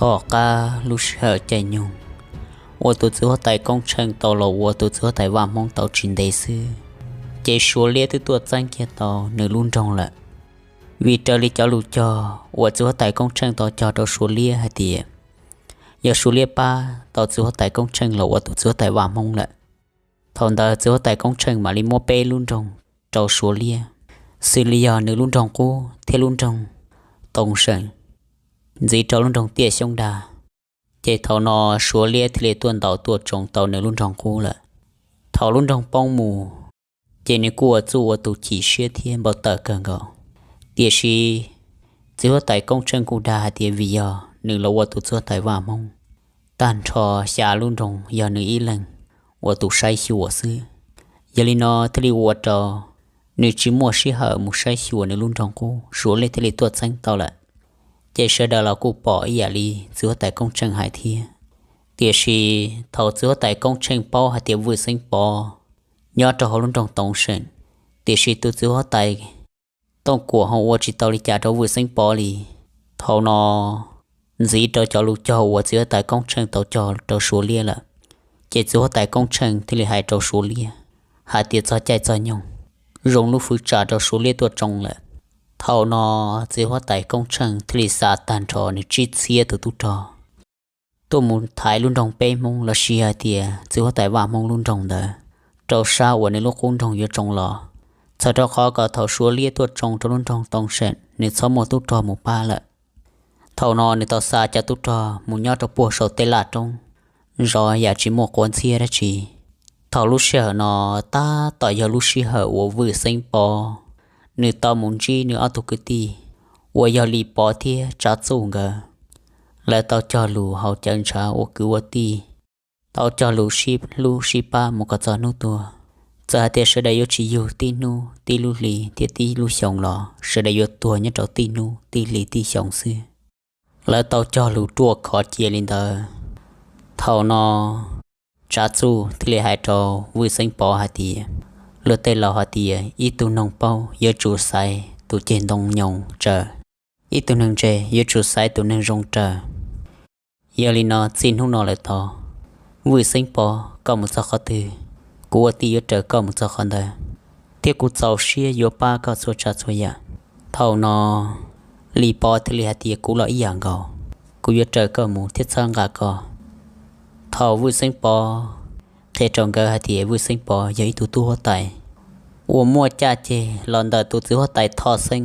Tom qab lub sij hawm caij nyoog uas tus txiv huab tais Koob Tsheej tau los ua tus txiv huab tais Vaj Hmoob tau tsis ntev xwb, ces Suav liab twb tuaj txeeb kiag tau nws lub nroog lawm. Vim raws li cov lus cog uas txiv huab tais Koob Tsheej tau cog rau Suav liab hais tias yog Suav liab pab tau txiv huab tais Koob Tsheej los ua tus txiv huab tais Vaj Hmoob lawm, thaum ntawd txiv huab tais Koob Tsheej mam li muab peb lub nroog rau Suav liab, xws li yog nws lub nroog qub thiab lub nroog Tooj Seem, ntxiv rau lub nroog Tiaj Xyoob Dag. Ces thaum no Suav liab thiaj li tuaj ntaus tuaj tsoo tau nws lub nroog qub lawm. Thaum lub nroog poob mus, ces nws kuj ua txuj ua tus chim siab thiab npau taws kawg nkaus. Tiam sis txiv huab tais Koob Tsheej kuj dag hais tias vim yog nws los ua tus txiv huab tais Vaj Hmoob, tag nrho xya lub nroog yog nws ib leeg ua tus saib xyuas xwb. Yog li no thiaj li ua rau nws tsis muaj sij hawm mus saib xyuas nws lub nroog qub, Suav liab thiaj li tuaj txeeb tau lawm. Ces sawv daws los kuj pom ib yam li txiv huab tais Koob Tsheej hais thiab. Tiam sis thaum txiv huab tais Koob Tsheej paub hais tias Vwj Xeeb Pov nyob rau hauv lub nroog Tooj Seem, tiam sis tus txiv huab tais Tooj Kuam ho ua tsis tau li cas rau Vwj Xeeb Pov li. Thaum no ntxiv rau cov lus cog uas txiv huab tais Koob Tsheej tau cog rau Suav liab lawm, ces txiv huab tais Koob Tsheej thiaj li hais rau Suav liab hais tias txog caij txog nyoog zoo lub fwv tsam rau Suav liab tuaj tsoo lawm. Thaum no txiv huab tais Koob Tsheej thiaj li xa tag nrho nws tsib txhiab tus tub rog tuaj mus thaiv lub nroog peb Hmoob los sis hais tias txiv huab tais Vaj Hmoob lub nroog ntawd rau sab uas nws lub qub nroog yuav tsoo los, txhawm rau qhov kom thaum Suav liab tuaj tsoo rau lub nroog Tooj Seem nws txhob muaj tub rog mus pab lawm. Thaum no nws tau xa cov tub rog mus nyob rau puag saum tej laj roob, zov yam tsis muaj quav ntxhiab dab tsi. Thaum lub sij hawm no tab tom yog lub sij hawm uas Vwj Xeeb Pov nws tau mus ntsib nws ob tug kwv tij uas yog Lis Pov thiab Tsav Txuj nkawd. Lawv tau cog lus haus cawv ntshav ua kwv ua tij, tau cog lus sib hlub sib pab mus kom txog hnub tuag. Txawm hais tias sawv daws yuav tsis yug tib hnub tib lub hli thiab tib lub xyoo los sawv daws yuav tuag nyob rau tib hnub tib hli tib xyoo xwb. Lawv tau cog lus ruaj khov cia li ntawd. Thaum no Tsav Txuj thiaj li hais rau Vwj Xeeb Pov hais tias, luag tej laus hais tias ib tug noog paub yuav tsum xaiv tus ceg ntoo nyoos raws, ib tug neeg ntse yuav tsum xaiv tus neeg zoo raws. Yog li no txij hnub no lawm tod, Vwj Xeeb Pov, koj mus txog qhov twg, kuv ua tij yuav raws koj mus txog qhov ntawd, thiab kuv txaus siab yuav pab koj txhua tsav txhua yam. Thaum no Lis Pov thiaj li hais tias kuv los ib yam nkaus, kuv yuav raws koj mus thiab txhawb nqa koj. Thaum Vwj Xeeb Pov qhia rau nkawd hais tias Vwj Xeeb Pov yog ib tug tub huab tais uas muaj caj ceg los ntawm tus txiv huab tais Thoj Xeeb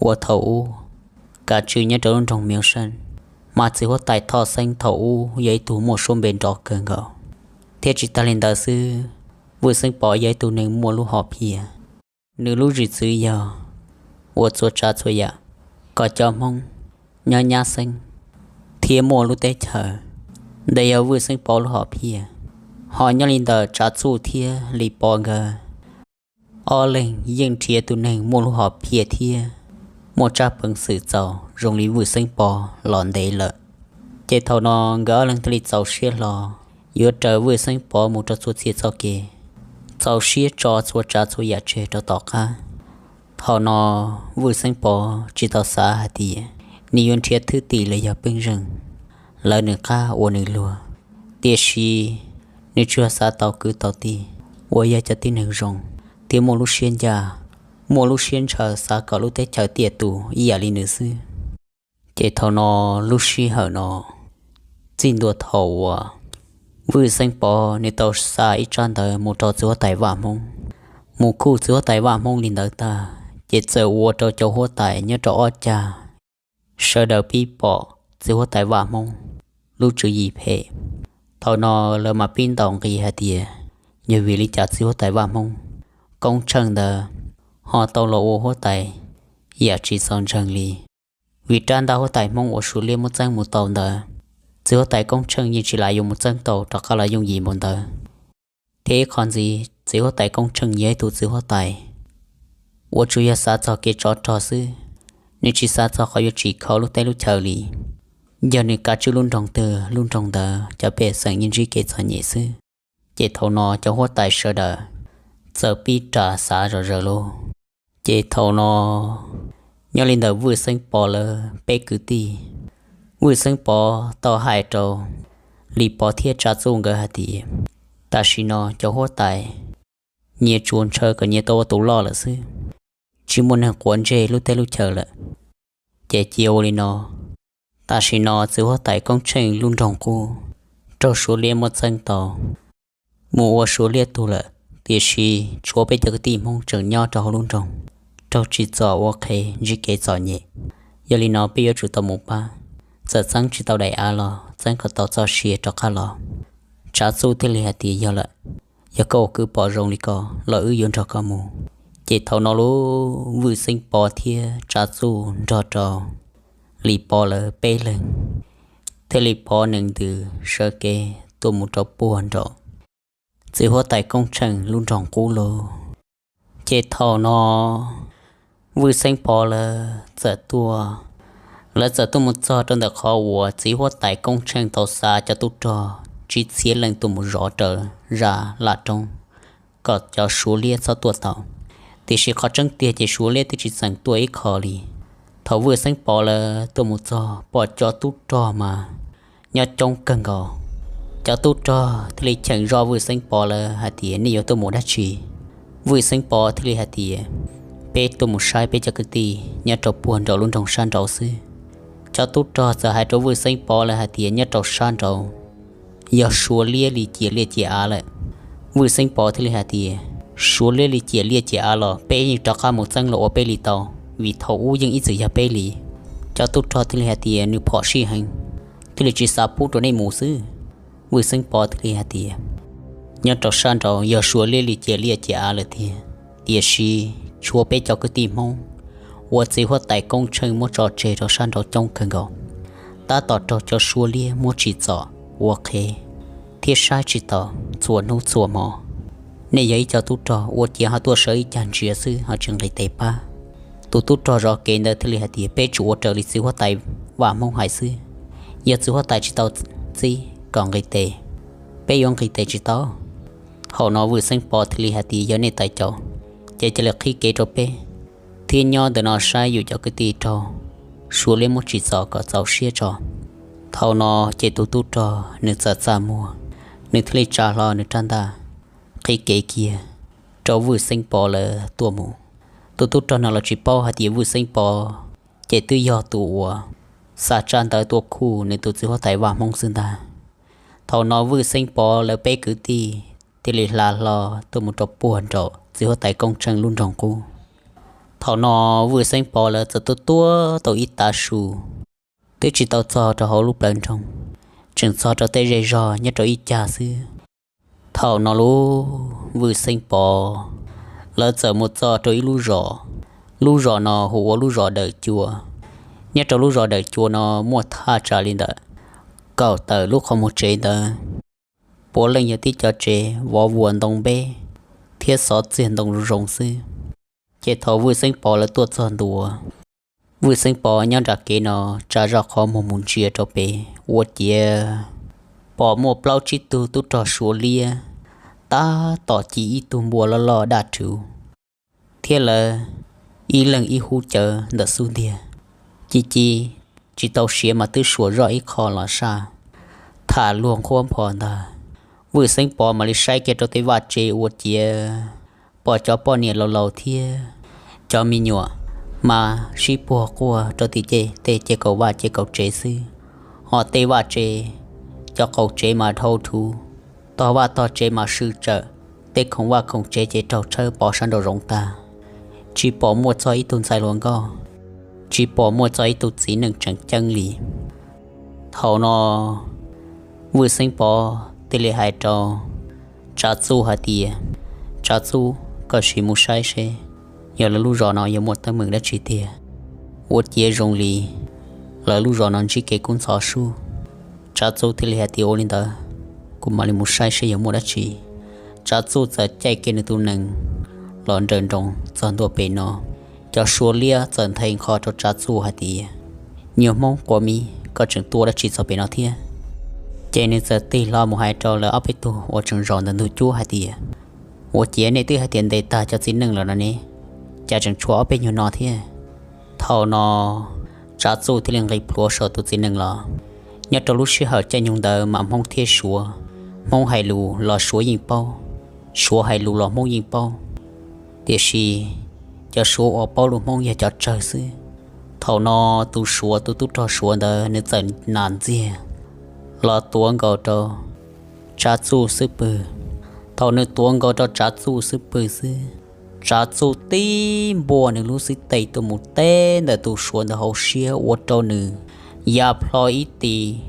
uas thaum ub kav tswj nyob rau lub nroog Miv Seej, mas txiv huab tais Thoj Xeeb thaum ub yog ib tug muaj suab npe nrov kawg nkaus. Thiab tsis tag li ntawd xwb, Vwj Xeeb Pov yog ib tug neeg muaj lub hom phiaj. Nws lub zwm txwv yog ua txhua tsav txhua yam kom cov Hmoob nyob nyab xeeb thiab muaj lub teb chaws, ntawd yog Vwj Xeeb Pov lub hom phiaj. Ho nyob li ntawm Tsav Txuj thiab Lis Pov nkawd, ob leeg yeej nrhiav tus neeg muaj lub hom phiaj thiab muaj tsab peev xwm txaus zoo li Vwj Xeeb Pov los ntev lawm. Ces thaum no nkawd ob leeg thiaj li txaus siab hlo yuav raws Vwj Xeeb Pov mus rau txhua txhia txoj kev, txaus siab tso txhua tsav txhua yam tseg rau tom qab. Thaum no Vwj Xeeb Pov tsis tau xav hais tias nws yuav nrhiav thwj tim los yog pej xeem, lawv nws qab ua nws luag. Tiam sis nws tsuas xav tau kwv tau tij uas yog cov tib neeg zoo thiab muaj lub siab ncaj, muaj lub siab ntshaw xav kom lub teb chaws tiaj tus ib yam li nws xwb. Ces thaum no lub sij hawm no txij ntua thaum uas Vwj Xeeb Pov nws tau xa ib tsab ntawv mus rau txiv huab tais Vaj Hmoob, mus khuj txiv huab tais Vaj Hmoob li ntawd tag, ces txawm ua rau cov huab tais nyob rau ob cag sawv daws pib pom txiv huab tais Vaj Hmoob lub tswv yim phem. Thaum no lawv mam pib ntaus nqi hais tias yog vim li cas txiv huab tais Vaj Hmoob Koob Tsheej ntawd ho tau los ua huab tais yam tsis txaus ntseeg li. Vim rab ntaj huab tais Hmoob uas Suav liab muab txeeb mus tau ntawd, txiv huab tais Koob Tsheej yeej tsis lam yuav mus txeeb tau rov qab los yooj yim npaum ntawd. Thiab ib qho ntxiv, txiv huab tais Koob Tsheej yog ib tug txiv huab tais uas tsuas yog xav txog kev tsov rog xwb, nws tsis xav txog qhov yuav tsim kho lub teb lub chaw li. Yog nws kav tswj lub nroog twg, lub nroog ntawd cov pej xeem yeej ntsib kev txom nyem xwb. Ces thaum no cov huab tais sawv daws txawm pib ras xav zom zaws lauj. Ces thaum no nyob li ntawm Vwj Xeeb Pov lawv peb kwv tij, Vwj Xeeb Pov tau hais rau Lis Pov thiab Tsav Txuj nkawd hais tias, tam sim no cov huab tais nyias tsuas ntshaw kom nyias tau ua tus loj lawm xwb, tsis muaj neeg quav ntsej lub teb lub chaw lawm. Ces cia ua li no, tam sim no txiv huab tais Koob Tsheej lub nroog qub raug Suav liab muab txeeb tau, mus ua Suav liab tug lawm, tiam sis tshuav peb cov kwv tij Hmoob tseem nyob rau hauv lub nroog, raug tsim txom ua qhev ntsib kev txom nyem. Yog li no peb yuav tsum tau mus pab, txawm txeeb tsis tau daim av los txeeb kom tau txoj sia rov qab los. Tsav Txuj thiaj li hais tias, yog lawm, yog koj ua kwv pom zoo li ko los wb yuav nrog koj mus. Ces thaum no lub Vwj Xeeb Pov thiab Tsav Txuj nrog rau Lis Pov lawv peb leeg thiaj li pov nees ntws sawv kev tuaj mus rau puag nraum txiv huab tais Koob Tsheej lub nroog qub lauj. Ces thaum no Vwj Xeeb Pov lawv txawm tuaj, lawv txawm tuaj mus txog rau ntawm qhov uas txiv huab tais Koob Tsheej tau xa cov tub rog tsib txhiab leej tuaj mus zov raws zaj laj roob kom cov Suav liab txhob tuaj tau. Tiam sis qhov tseeb tiag ces Suav liab twb tsis txeem tuaj ib qho li. Thaum Vwj Xeeb Pov lawv tuaj mus txog pom cov tub rog mas nyob coob kawg nkaus. Cov tub rog thiaj li cheem zoj Vwj Xeeb Pov lawv hais tias, nej yuav tuaj mus dab tsi? Vwj Xeeb Pov thiaj li hais tias, peb tuaj mus saib peb cov kwv tij nyob rau puag nraum lub nroog sab nraud xwb. Cov tub rog txawm hais rau Vwj Xeeb Pov lawv hais tias, nyob rau sab nraud yog Suav liab li ciam liaj ciam av lawm. Vwj Xeeb Pov thiaj li hais tias, Suav liab li ciam liaj ciam av los peb yeej rov qab mus txeeb los ua peb li tau, vim thaum ub yeej ib txwm yog peb li. Cov tub rog thiaj li hais tias, nws phom sij heev, thiaj li tsis xav pub rau nej mus xwb. Vwj Xeeb Pov thiaj li hais tias, nyob rau sab nraud yog Suav liab li ciam liaj ciam av lawm tiag, tiam sis tshuav peb cov kwv tij Hmoob uas txiv huab tais Koob Tsheej muab tso tseg rau sab nraud coob kawg nkaus, tab tom raug cov Suav liab muab tsim txom ua qhev thiab saib tsis taus txhua hnub txhua hmo. Nej yog ib co tub rog ua ciav ho tuaj sawv ib cag ntsia xwb ho tsis nqis tes pab. Tus tub rog zov kev ntawd thiaj li hais tias, peb tsuas ua raws li txiv huab tais Vaj Hmoob hais xwb, yog txiv huab tais tsis tau txib kom nqis tes, peb yuav nqis tes tsis tau. Thaum no Vwj Xeeb Pov thiaj li hais tias, yog nej tais caus ces cia li qhib kev rau peb thiab nyob ntawm no saib yus cov kwv tij raug Suav liab muab tsim txom kom txaus siab tso. Thaum no ces tus tub rog nws txawm txaj muag, nws thiaj li tsa hlo nws rab ntaj qhib kev kiag rau Vwj Xeeb Pov lawv tuaj mus. Tus tub rog no los tsis paub hais tias Vwj Xeeb Pov ces twb yog tus uas xa tsab ntawv tuaj khuj nws tus txiv huab tais Vaj Hmoob xwb ntag. Thaum no Vwj Xeeb Pov lawv peb kwv tij thiaj li hla hlo tuaj mus rau puag nraum txiv huab tais Koob Tsheej lub nroog qub. Thaum no Vwj Xeeb Pov lawv txawm tuaj tuaj tau ib tav su, twb tsis tau txog rau hauv lub plawv nroog, tseem txog rau tej zej zog nyob rau ib cag xwb. Thaum no lub Vwj Xeeb Pov lawv txawm mus txog rau ib lub zos, lub zos no hu ua lub zos Dawm Cua. Nyob rau lub zos Dawm Cua no muaj thaj tsam li ntawm kaum tawm lub qhov muag tsev ntawd, puav leej yog tib co tsev vov vuas ntoo npeb thiab xov txiag ntoo zoo zoo xwb. Ces thaum Vwj Xeeb Pov lawv tuaj txog ntua, Vwj Xeeb Pov nyob nram kev no tsa zoj qhov muag mus ntsia rau pem ua ciav pom muaj plaub tsib tug tub rog Suav liab tab tom ci ib tug npua loj loj daj rhuv thiab lawv ib leeg ib hub cawv ntawm xub ntiag. Ci ci tsis tau siav mas twb suam zoj ib qho los saj, tham luag nqhuab nphos ntag. Vwj Xeeb Pov mam li saib kiag rau tej vaj tsev ua ciav pom cov poj niam laus laus thiab cov me nyuam mas sib puag quaj rau tim tej, tej ces kaum vaj ces kaum tsev xwb. Ho tej vaj tsev, cov qaum tsev mas dhau thuv, tog vaj tog tsev mas sw tsawm, tej khoom vaj khoom tsev ces raug tshawb pov sab nraum zoov tag. Tsis pom muaj txog ib tug ntxhais hluas nkauj, tsis pom muaj txog ib tug txiv neej tseem ceeb li. Thaum no Vwj Xeeb Pov thiaj li hais rau Tsav Txuj hais tias, Tsav Txuj, koj sim mus saib seb yog lawv lub zos no yuav muaj teeb meem dab tsi tiag. Ua ciav zoo li lawv lub zos no ntsib kev kub ntxhov sub. Tsav Txuj thiaj li hais tias, ua li ntawd, kuv mam li mus saib seb yog muaj dab tsi. Tsav Txuj txawm caij kiag nws tus nees los nrawm nroos txog ntua pem no. Cov Suav liab txawm nthe nqho rau Tsav Txuj hais tias, nyuag Hmoob quav mib, koj tseem tuaj dab tsi txog pem no thiab? Ces nws txawm tig hlo mus hais rau lawv ob peb tug uas tseem zaum ntawm ntug cub hais tias, ua ciav nej twb hais tias ntes tag cov txiv neej lawm no ne, cas tseem tshuav ob peb nyuag no thiab? Thaum no Tsav Txuj thiaj li nqis plhuav saum tus txiv nees los. Nyob rau lub sij hawm caij nyoog ntawd mas Hmoob thiab Suav, Hmoob hais lus los Suav yeej paub, Suav hais lus los Hmoob yeej paub, tiam sis cov Suav uas paub lus Hmoob yog cov tsawg xwb. Thaum no tus Suav, tus tub rog Suav ntawd nws txawm nas ntxiag los tuav nkaus rau Tsav Txuj xub pwg. Thaum nws tuav nkaus rau Tsav Txuj xub pwg xwb, Tsav Txuj tib npuaj nws lub xib tes tuaj mus teb ntawm tus Suav ntawd hauv siab ua rau nws ya plho ib tis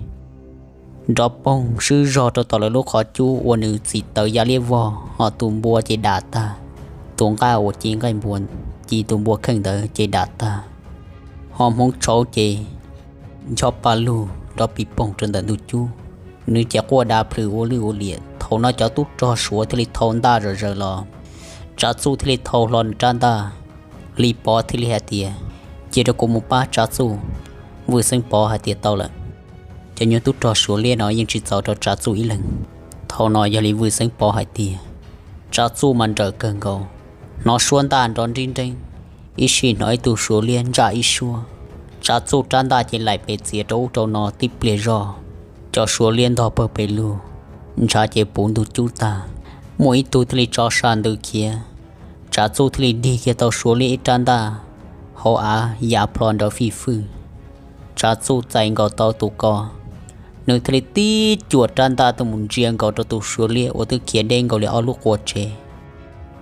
nrov poog swb zog rau tom lawv lub qhov cub ua nws txim tawv ya liab vog, ho tus npua ces dam tag, tus nqaj uas ci nqaij npua, ci tus npua kheej ntawd ces dam tag, ho Hmoob tshauv ces ncho pa lug nrov pis poog rau ntawm ntug cub, nws ces quaj dav plhws ua lwj ua liam. Thaum no cov tub rog Suav thiaj li thau ntaj zom zaws los, Tsav Txuj thiaj li thau hlo nws rab ntaj. Lis Pov thiaj li hais tias, cia rau kuv mus pab Tsav Txuj. Vwj Xeeb Pov hais tias tau lawm. Cov nyuag tub rog Suav liab no yeej tsis txaus rau Tsav Txuj ib leeg. Thaum no yog li Vwj Xeeb Pov hais tias, Tsav Txuj mas nrawm kawg nkaus, hnov suab ntaj nrov nrib nreeb, ib sij hnov ib tug Suav liab ntsaj ib suab. Tsav Txuj rab ntaj ces laim pes txiav rau ub rau no tib pliag zoj, cov Suav liab ntog pawg pes lug, ntshav ces puv ntug cub tag. Muaj ib tug thiaj li tso sa ntws khiav, Tsav Txuj thiaj li dig kiag tau Suav liab ib rab ntaj hauv av ya plho nrawv fij fwj. Tsav Txuj txais nkaus tau tus ko, nws thiaj li tib cuam rab ntaj tuaj mus ntsia nkaus rau tus Suav liab uas twb khiav deb nkaus li ob lub qua tsev.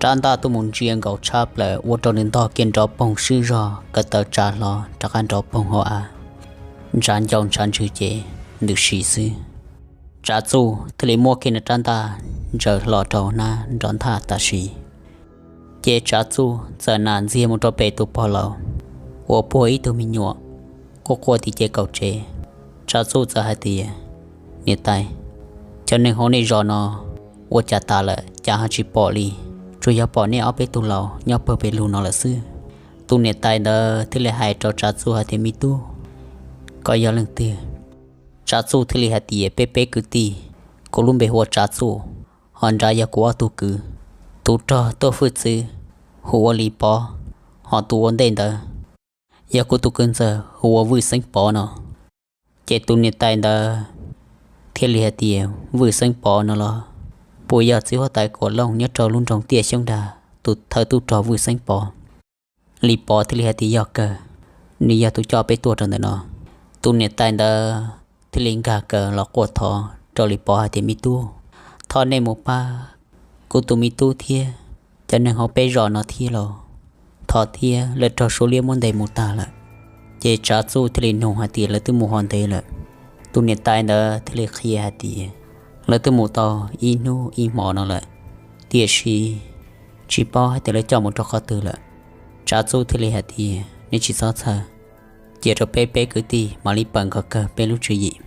Rab ntaj tuaj mus ntsia nkaus tshab plaws ua rau nws ntog kiag nrov poog swb zog, ko taw tsa hlo rov qab nrov poog hauv av, ntshav ncau ntshav ntswg ces ntws si xwb. Tsav Txuj thiaj li muab kiag nws rab ntaj ntsaws hlo rau hnab nrov nthaj tam sim. Ces Tsav Txuj txawm nas ntxiag mus rau pem tus pog laus uas puag ib tug me nyuam quaj quaj tim ces kaum tsev. Tsav Txuj txawm hais tias, niam tais, cov neeg hauv nej zos no ua cas tas lawm, cas ho tsis pom li, tsuas yog pom nej ob peb tug laus nyob pawg pes lug no lawm xwb. Tus niam tais ntawd thiaj li hais rau Tsav Txuj hais tias, me tub, koj yog leej twg? Tsav Txuj thiaj li hais tias, peb peb kwv tij, kuv lub npe hu ua Tsav Txuj, ho nrad yog kuv ob tug kwv. Tus rog tuaj fwj txwv hu ua Lis Pov, ho tus ua ntej ntawd yog kuv tus kwv ntxawg hu ua Vwj Xeeb Pov no. Ces tus niam tais ntawd thiaj li hais tias, Vwj Xeeb Pov no los puas yog txiv huab tais Kuam Looj nyob rau lub nroog Tiaj Xyoob Dag tus thawj tub rog Vwj Xeeb Pov? Lis Pov thiaj li hais tias, yog kawg, nws yog tus coj peb tuaj rau ntawm no. Tus niam tais ntawd thiaj li nkag kawm los quaj thov rau Lis Pov hais tias, me tub, thov nej mus pab kuv tus me tub thiab cov neeg hauv peb zos no thiab los, thov thiab, lawv raug Suav liab muab ntes mus tag lawm. Ces Tsav Txuj thiaj li nug hais tias, lawv twb mus ho ntev lawm? Tus niam tais ntawd thiaj li qhia hais tias, lawv twb mus tau ib hnub ib hmo no lawm, tiam sis tsis paub hais tias lawv coj mus rau qhov twg lawm. Tsav Txuj thiaj li hais tias, nej tsis txhob txhawj, cia rau peb peb kwv tij mam li pawm nkaus kawg peb lub tswv yim.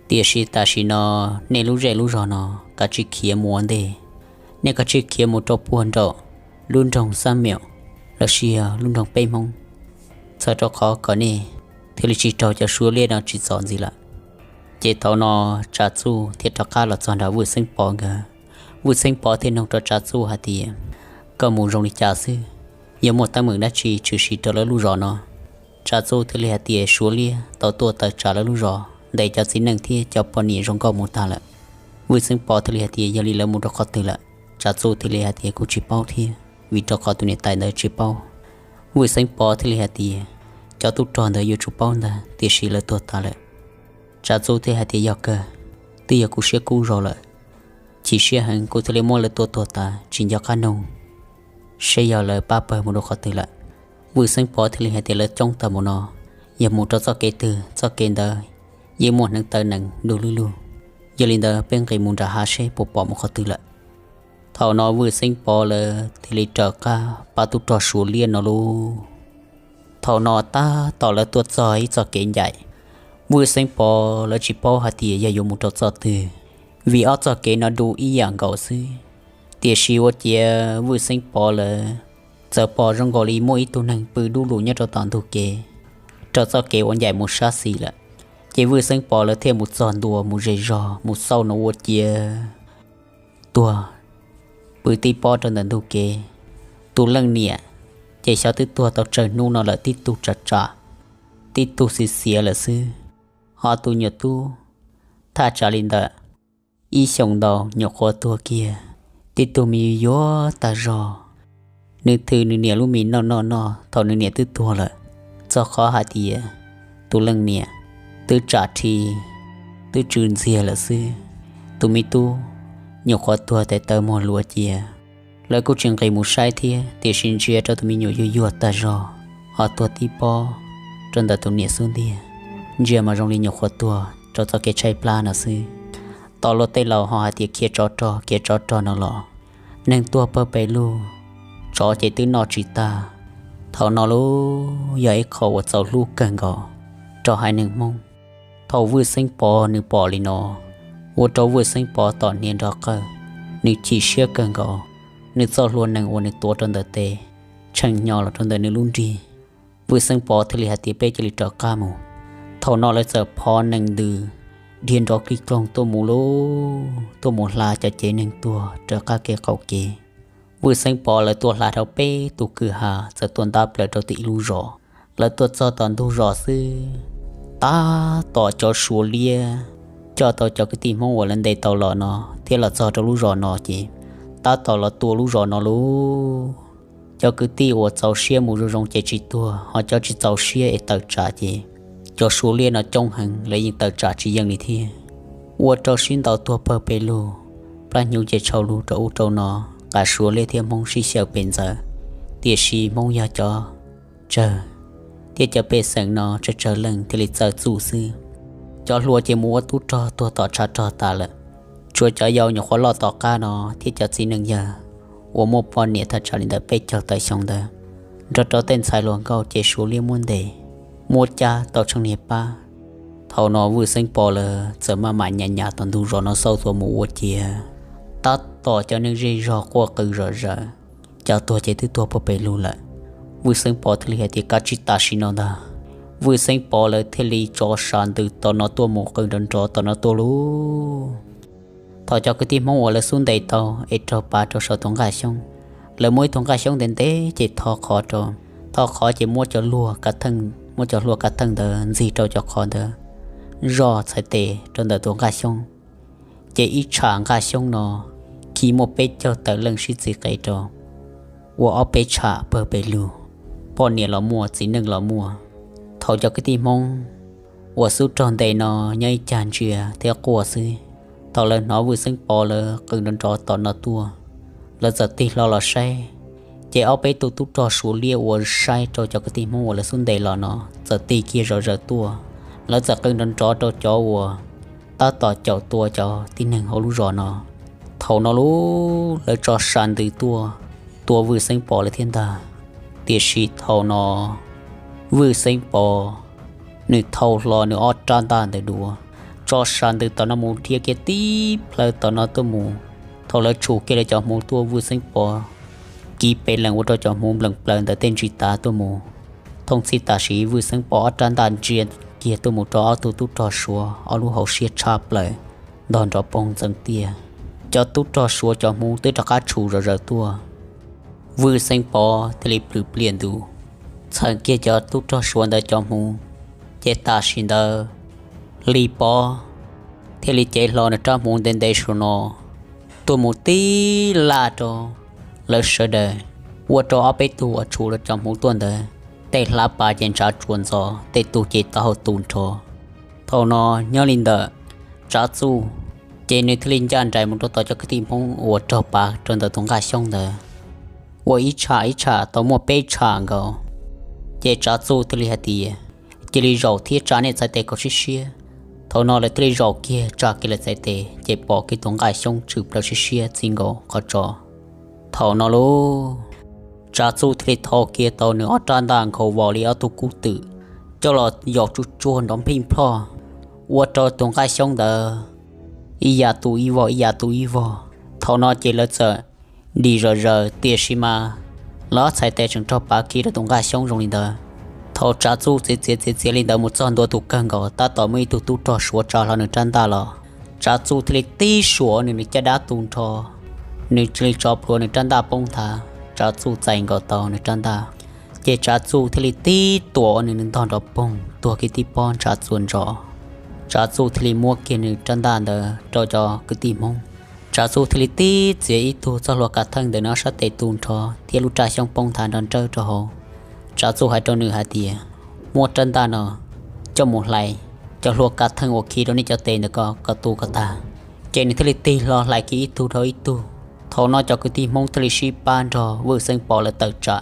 Tiam sis tam sim no nej lub zej lub zog no kav tsij khiav mus ua ntej, nej kav tsij khiav mus rau puag nraum lub nroog Xab Meem los sis yog lub nroog Peb Hmoob, txhawm rau qhov kom nej thiaj li tsis raug cov Suav liab no tsim txom ntxiv lawm. Ces thaum no Tsav Txuj thiaj rov qab los txog nram Vwj Xeeb Pov nkawd. Vwj Xeeb Pov thiaj nug rau Tsav Txuj hais tias, koj mus zoo li cas xwb? Yog muaj teeb meem dab tsi tshwm sim rau lawv lub zos no? Tsav Txuj thiaj li hais tias, Suav liab tau tuaj tawm tsam lawv lub zos, ntes cov txiv neej thiab cov poj niam zoo nkauj mus tag lawm. Vwj Xeeb Pov thiaj li hais tias, yog li lawv mus rau qhov twg lawm? Tsav Txuj thiaj li hais tias, kuv tsis paub thiab, vim rau qhov tus niam tais ntawd tsis paub. Vwj Xeeb Pov thiaj li hais tias, cov tub rog ntawd yuav tsum paub ntag, tiam sis lawv tuag tas lawm. Tsav Txuj thiaj hais tias, yog kawg, twb yog kuv siab kub zog lawm, chim siab heev, kuv thiaj li muab lawv tua tuag tas, tsis nco qab nug seb yog lawv pab pawg mus rau qhov twg lawm. Vwj Xeeb Pov thiaj li hais tias, lawv coob tag mus no, yog mus rau txoj kev twg txoj kev ntawd yeej muaj hneev taw nees du lug lug. Yog li ntawd peb nqis mus nram hav seb puas pom mus qhov twg lawm. Thaum no Vwj Xeeb Pov lawv thiaj li raws qab pab tub rog Suav liab no lauj. Thaum no tab tom lawv tuaj txog ib txoj kev ncaim. Vwj Xeeb Pov lawv tsis paub hais tias yog yuav mus rau txoj twg, vim ob txoj kev no du ib yam nkaus xwb. Tiam sis ua ciav Vwj Xeeb Pov lawv txawm pom zoo nkaus li muaj ib tug neeg pw dub lug nyob rau tom ntug kev, raws txoj kev uas ncaim mus sab xis lawm. Ces Vwj Xeeb Pov lawv thiaj mus txog ntua mus zes zog mus xauj no ua ciav tuag pw tib pob rau ntawm ntug kev. Tus leej niam ces xyov twb tuag tau tsawg hnub no lawm tib tug tsam tsam. tib tug xiav xiav lawm xwb. Ho tus nyuam tub thaj tsam li ntawm ib xyoos ntau nyuam qhuav tuag kiag, tib tug me yuag yuag tag zog. Nws thwm nws niam lub mis noj noj noj thaum nws niam twb tuag lawm, txog qhov hais tias tus leej niam twb tsam rhi, twb tsw ntxiag lawm xwb. Tus me tub nyuam qhuav tuag tes taw muag luav cia. Lawv kuj tsis nqis mus saib thiab, tiam sis ntsia rau tus me nyuam yuag yuag tag zog, ho tuag tib pob rau ntawm tus niam xub ntiag, ntsia mas zoo li nyuam qhuav tuag rau txoj kev tshaib plab no xwb. Tos luag tej laus ho hais tias khiav tsov rog, khiav tsov rog no los neeg tuag pawg pes lug, tsov ces twb noj tsis tag. Thaum no lub yog ib qho uas txaus hlub kawg nkaus rau haiv neeg Hmoob. Thaum Vwj Xeeb Pov nws pom li no, ua rau Vwj Xeeb Pov tom hniav nrov qawj, nws chim siab kawg nkaus. Nws txoj hlua nees uas nws tuav rau ntawm tes tshee hnyo los rau ntawm nws lub nrig. Vwj Xeeb Pov thiaj li hais tias peb cia li raws qab mus. Thaum no lawv txawm phov nees ntws dhia nrov kig kloog tuaj mus lub, tuaj mus hla cov cev neeg tuag raws qab kev qaum kev. Vwj Xeeb Pov lawv tuaj hla dhau peb tus kwj ha txawm tuaj ntab plaws rau tim ib lub zos. Lawv tuaj txog tom ntug zos xwb, tab tom cov Suav liab coj tau cov kwv tij Hmoob uas lawv ntes tau los no thiab los txog rau lub zos no ces tab tom los tua lub zos no lauj. Cov kwv tij uas txaus siab mus zoo zoo ces tsis tuag, ho cov tsis txaus siab es tawm tsam ces cov Suav liab no coob heev, lawv yeej tawm tsam tsis yeej li thiab. Ua rau sib ntaus tuag pawg pes lug, plab hnyuv ces tshau lug rau ub rau no, qas Suav liab thiab Hmoob sib xyaw pes ntxaws. Tiam sis Hmoob yog cov tsawg, thiab cov pej xeem no tsawg tsawg leej thiaj li txawj txuj xwb. Cov hluas ces mus ua tub rog tuag tom tshav rog tas lawm. Tshuav cov yau nyuam qhuav loj tom qab no thiab cov txiv neej yawg uas muaj poj niam thaj tsam li ntawm peb caug tawm xyoo ntawd, nrog rau tej ntxhais hluas nkauj ces Suav liab muab ntes, muab cab tau tsheej niag pab. Thaum no Vwj Xeeb Pov lawv txawm maj mam nyas nyas tom ntug zos no xauj tuaj mus ua ciav, tab tom cov neeg zej zog quaj qw zom zaws. Cov tuag ces twb tuag pawg pes lug lawm. Vwj Xeeb Pov thiaj li hais tias kav tsij tam sim no ntag. Vwj Xeeb Pov lawv thiaj li tso sam ntws tom no tuaj mus qw nrov nrov tom no tuaj lauj. Thaum cov kwv tij Hmoob uas lawv xub ntes tau es raug pav rau saum tus nqaj xyoob, lawv muab ib tug nqaj xyoob ntev ntev ces tho qhov rau, tho qhov ces muab cov luag kav theej, muab cov hlua kav theej ntawd ntxig rau cov qhov ntawd, zoj txhais tes rau ntawm tus nqaj xyoob. Ces ib tsham nqaj xyoob no khi muaj peb caug tawm leej sib txiv qev rau, ua ob peb tsham pawg pes lug, poj niam los muaj, txiv neej los muaj. Thaum cov kwv tij Hmoob uas xub raug ntes no nyob ib cag ntsia thiab quaj xwb, thaum lawv hnov Vwj Xeeb Pov lawv qw nrov nrov tom no tuaj, lawv txawm tig hlo los saib. Ces ob peb tug tub rog Suav liab uas saib rau cov kwv tij Hmoob uas lawv xub ntes los no txawm tig kiag zom zaws tuaj, lawv txawm qw nrov nrov rau cov uas tab tom caum tua cov tib neeg hauv lub zos no. Thaum no lauj, lawv tso sam ntws tuaj tua Vwj Xeeb Pov lawv thiab ntag. Tiam sis thaum no Vwj Xeeb Pov nws thau hlo nws ob rab ntaj ntawd dua, tso sam ntws tom no mus dhia kiag tib plhaw tom no tuaj mus. Thaum lawv tshum kiag lawv cov hmuv tuaj, Vwj Xeeb Pov kiv pes lees ua rau cov hmuv nplees plaws ntawm tej ntsis tav tuaj mus. Thooj txhij tam sim Vwj Xeeb Pov ob rab ntaj ntsia kiag tuaj mus rau ob tug tub rog Suav ob lub hauv siab tshab plaws, ntog nrov poog ntxeev tiaj. Cov tub rog Suav cov hmuv twb rov qab tshum zom zaws tuaj. Vwj Xeeb Pov thiaj li plhws pliaj ntus txheem kiag cov tub rog Suav ntawd cov hmuv. Ces tam sim ntawd Hli Pov thiaj li cev hlo nws rab hmuv ntev ntev saum no tuaj mus tib laj rau lawv sawv daws, ua rau ob peb tug uas tshum lawv cov hmuv tuaj ntawd tej hlab pas ces ntshav tsuas ntxov, tej tug ces taub hau tu nrho. Thaum no nyob li ntawm Tsav Txuj, ces nws thiaj li ncaj nraim mus rau tom cov kwv tij Hmoob uas raug pav rau ntawm tus nqaj xyoob ntawd, ua ib tsham ib tsham tau muaj peb tsham nkaus. Ces Tsav Txuj thiaj li hais tias, cia li zaum thiab tsa nej txhais tes kom siab siab. Thaum no lawv thiaj li zaum kiag tsa kiag lawv txhais tes ces pom kiag tus nqaj xyoob tsw plaws siab siab txij nkaus qhov tso. Thaum no lauj, Tsav Txuj thiaj li thau kiag tau nws ob rab ntaj nkhaus vos li ob tug kub twm coj los yaum tsuj tsuag nrov nphij nplhoj, ua rau tus nqaj xyoob ntawd ib yav tu ib vog ib yav tu ib vog. Thaum no ces lawv txawm dim zom zaws, tiam sis mas lawv ob txhais tes tseem raug pav khi rau tus nqaj xyoob zoo li ntawd. Thaum Tsav Txuj txiav txiav txiav txiav li ntawd mus txog ntua tus kawg nkaus, tab tom muaj ib tug tub rog Suav tsa hlo nws rab ntaj los. Tsav Txuj thiaj li tib suam nws nws caj dab tu nrho, nws cia li tso plhuav nws rab ntaj poob nthav, Tsav Txuj txais nkaus tau nws rab ntaj. Ces Tsav Txuj thiaj li tib tuam nws nws ntog nrov poog, tuag kiag tib pob ntshav txuas ntsos. Tsav Txuj thiaj li muab kiag nws rab ntaj ntawd rau cov kwv tij Hmoob. Tsav Txuj thiaj li tib txiav ib tug txoj hlua kav theej ntawm nws ob sab tes tu nrho thiab lub raj xyoob poob nthav nrov nrawj rau hauv. Tsav Txuj hais rau nws hais tias, muab rab ntaj no coj mus hlais cov hlua kav theej uas khi rau nej cov tes ntawm ko kom tu kom tag. Ces nws thiaj li tig hlo hlais kiag ib tug dhau ib tug. Thaum no cov kwv tij Hmoob thiaj li sib pab nrog Vwj Xeeb Pov lawv tawm tsam.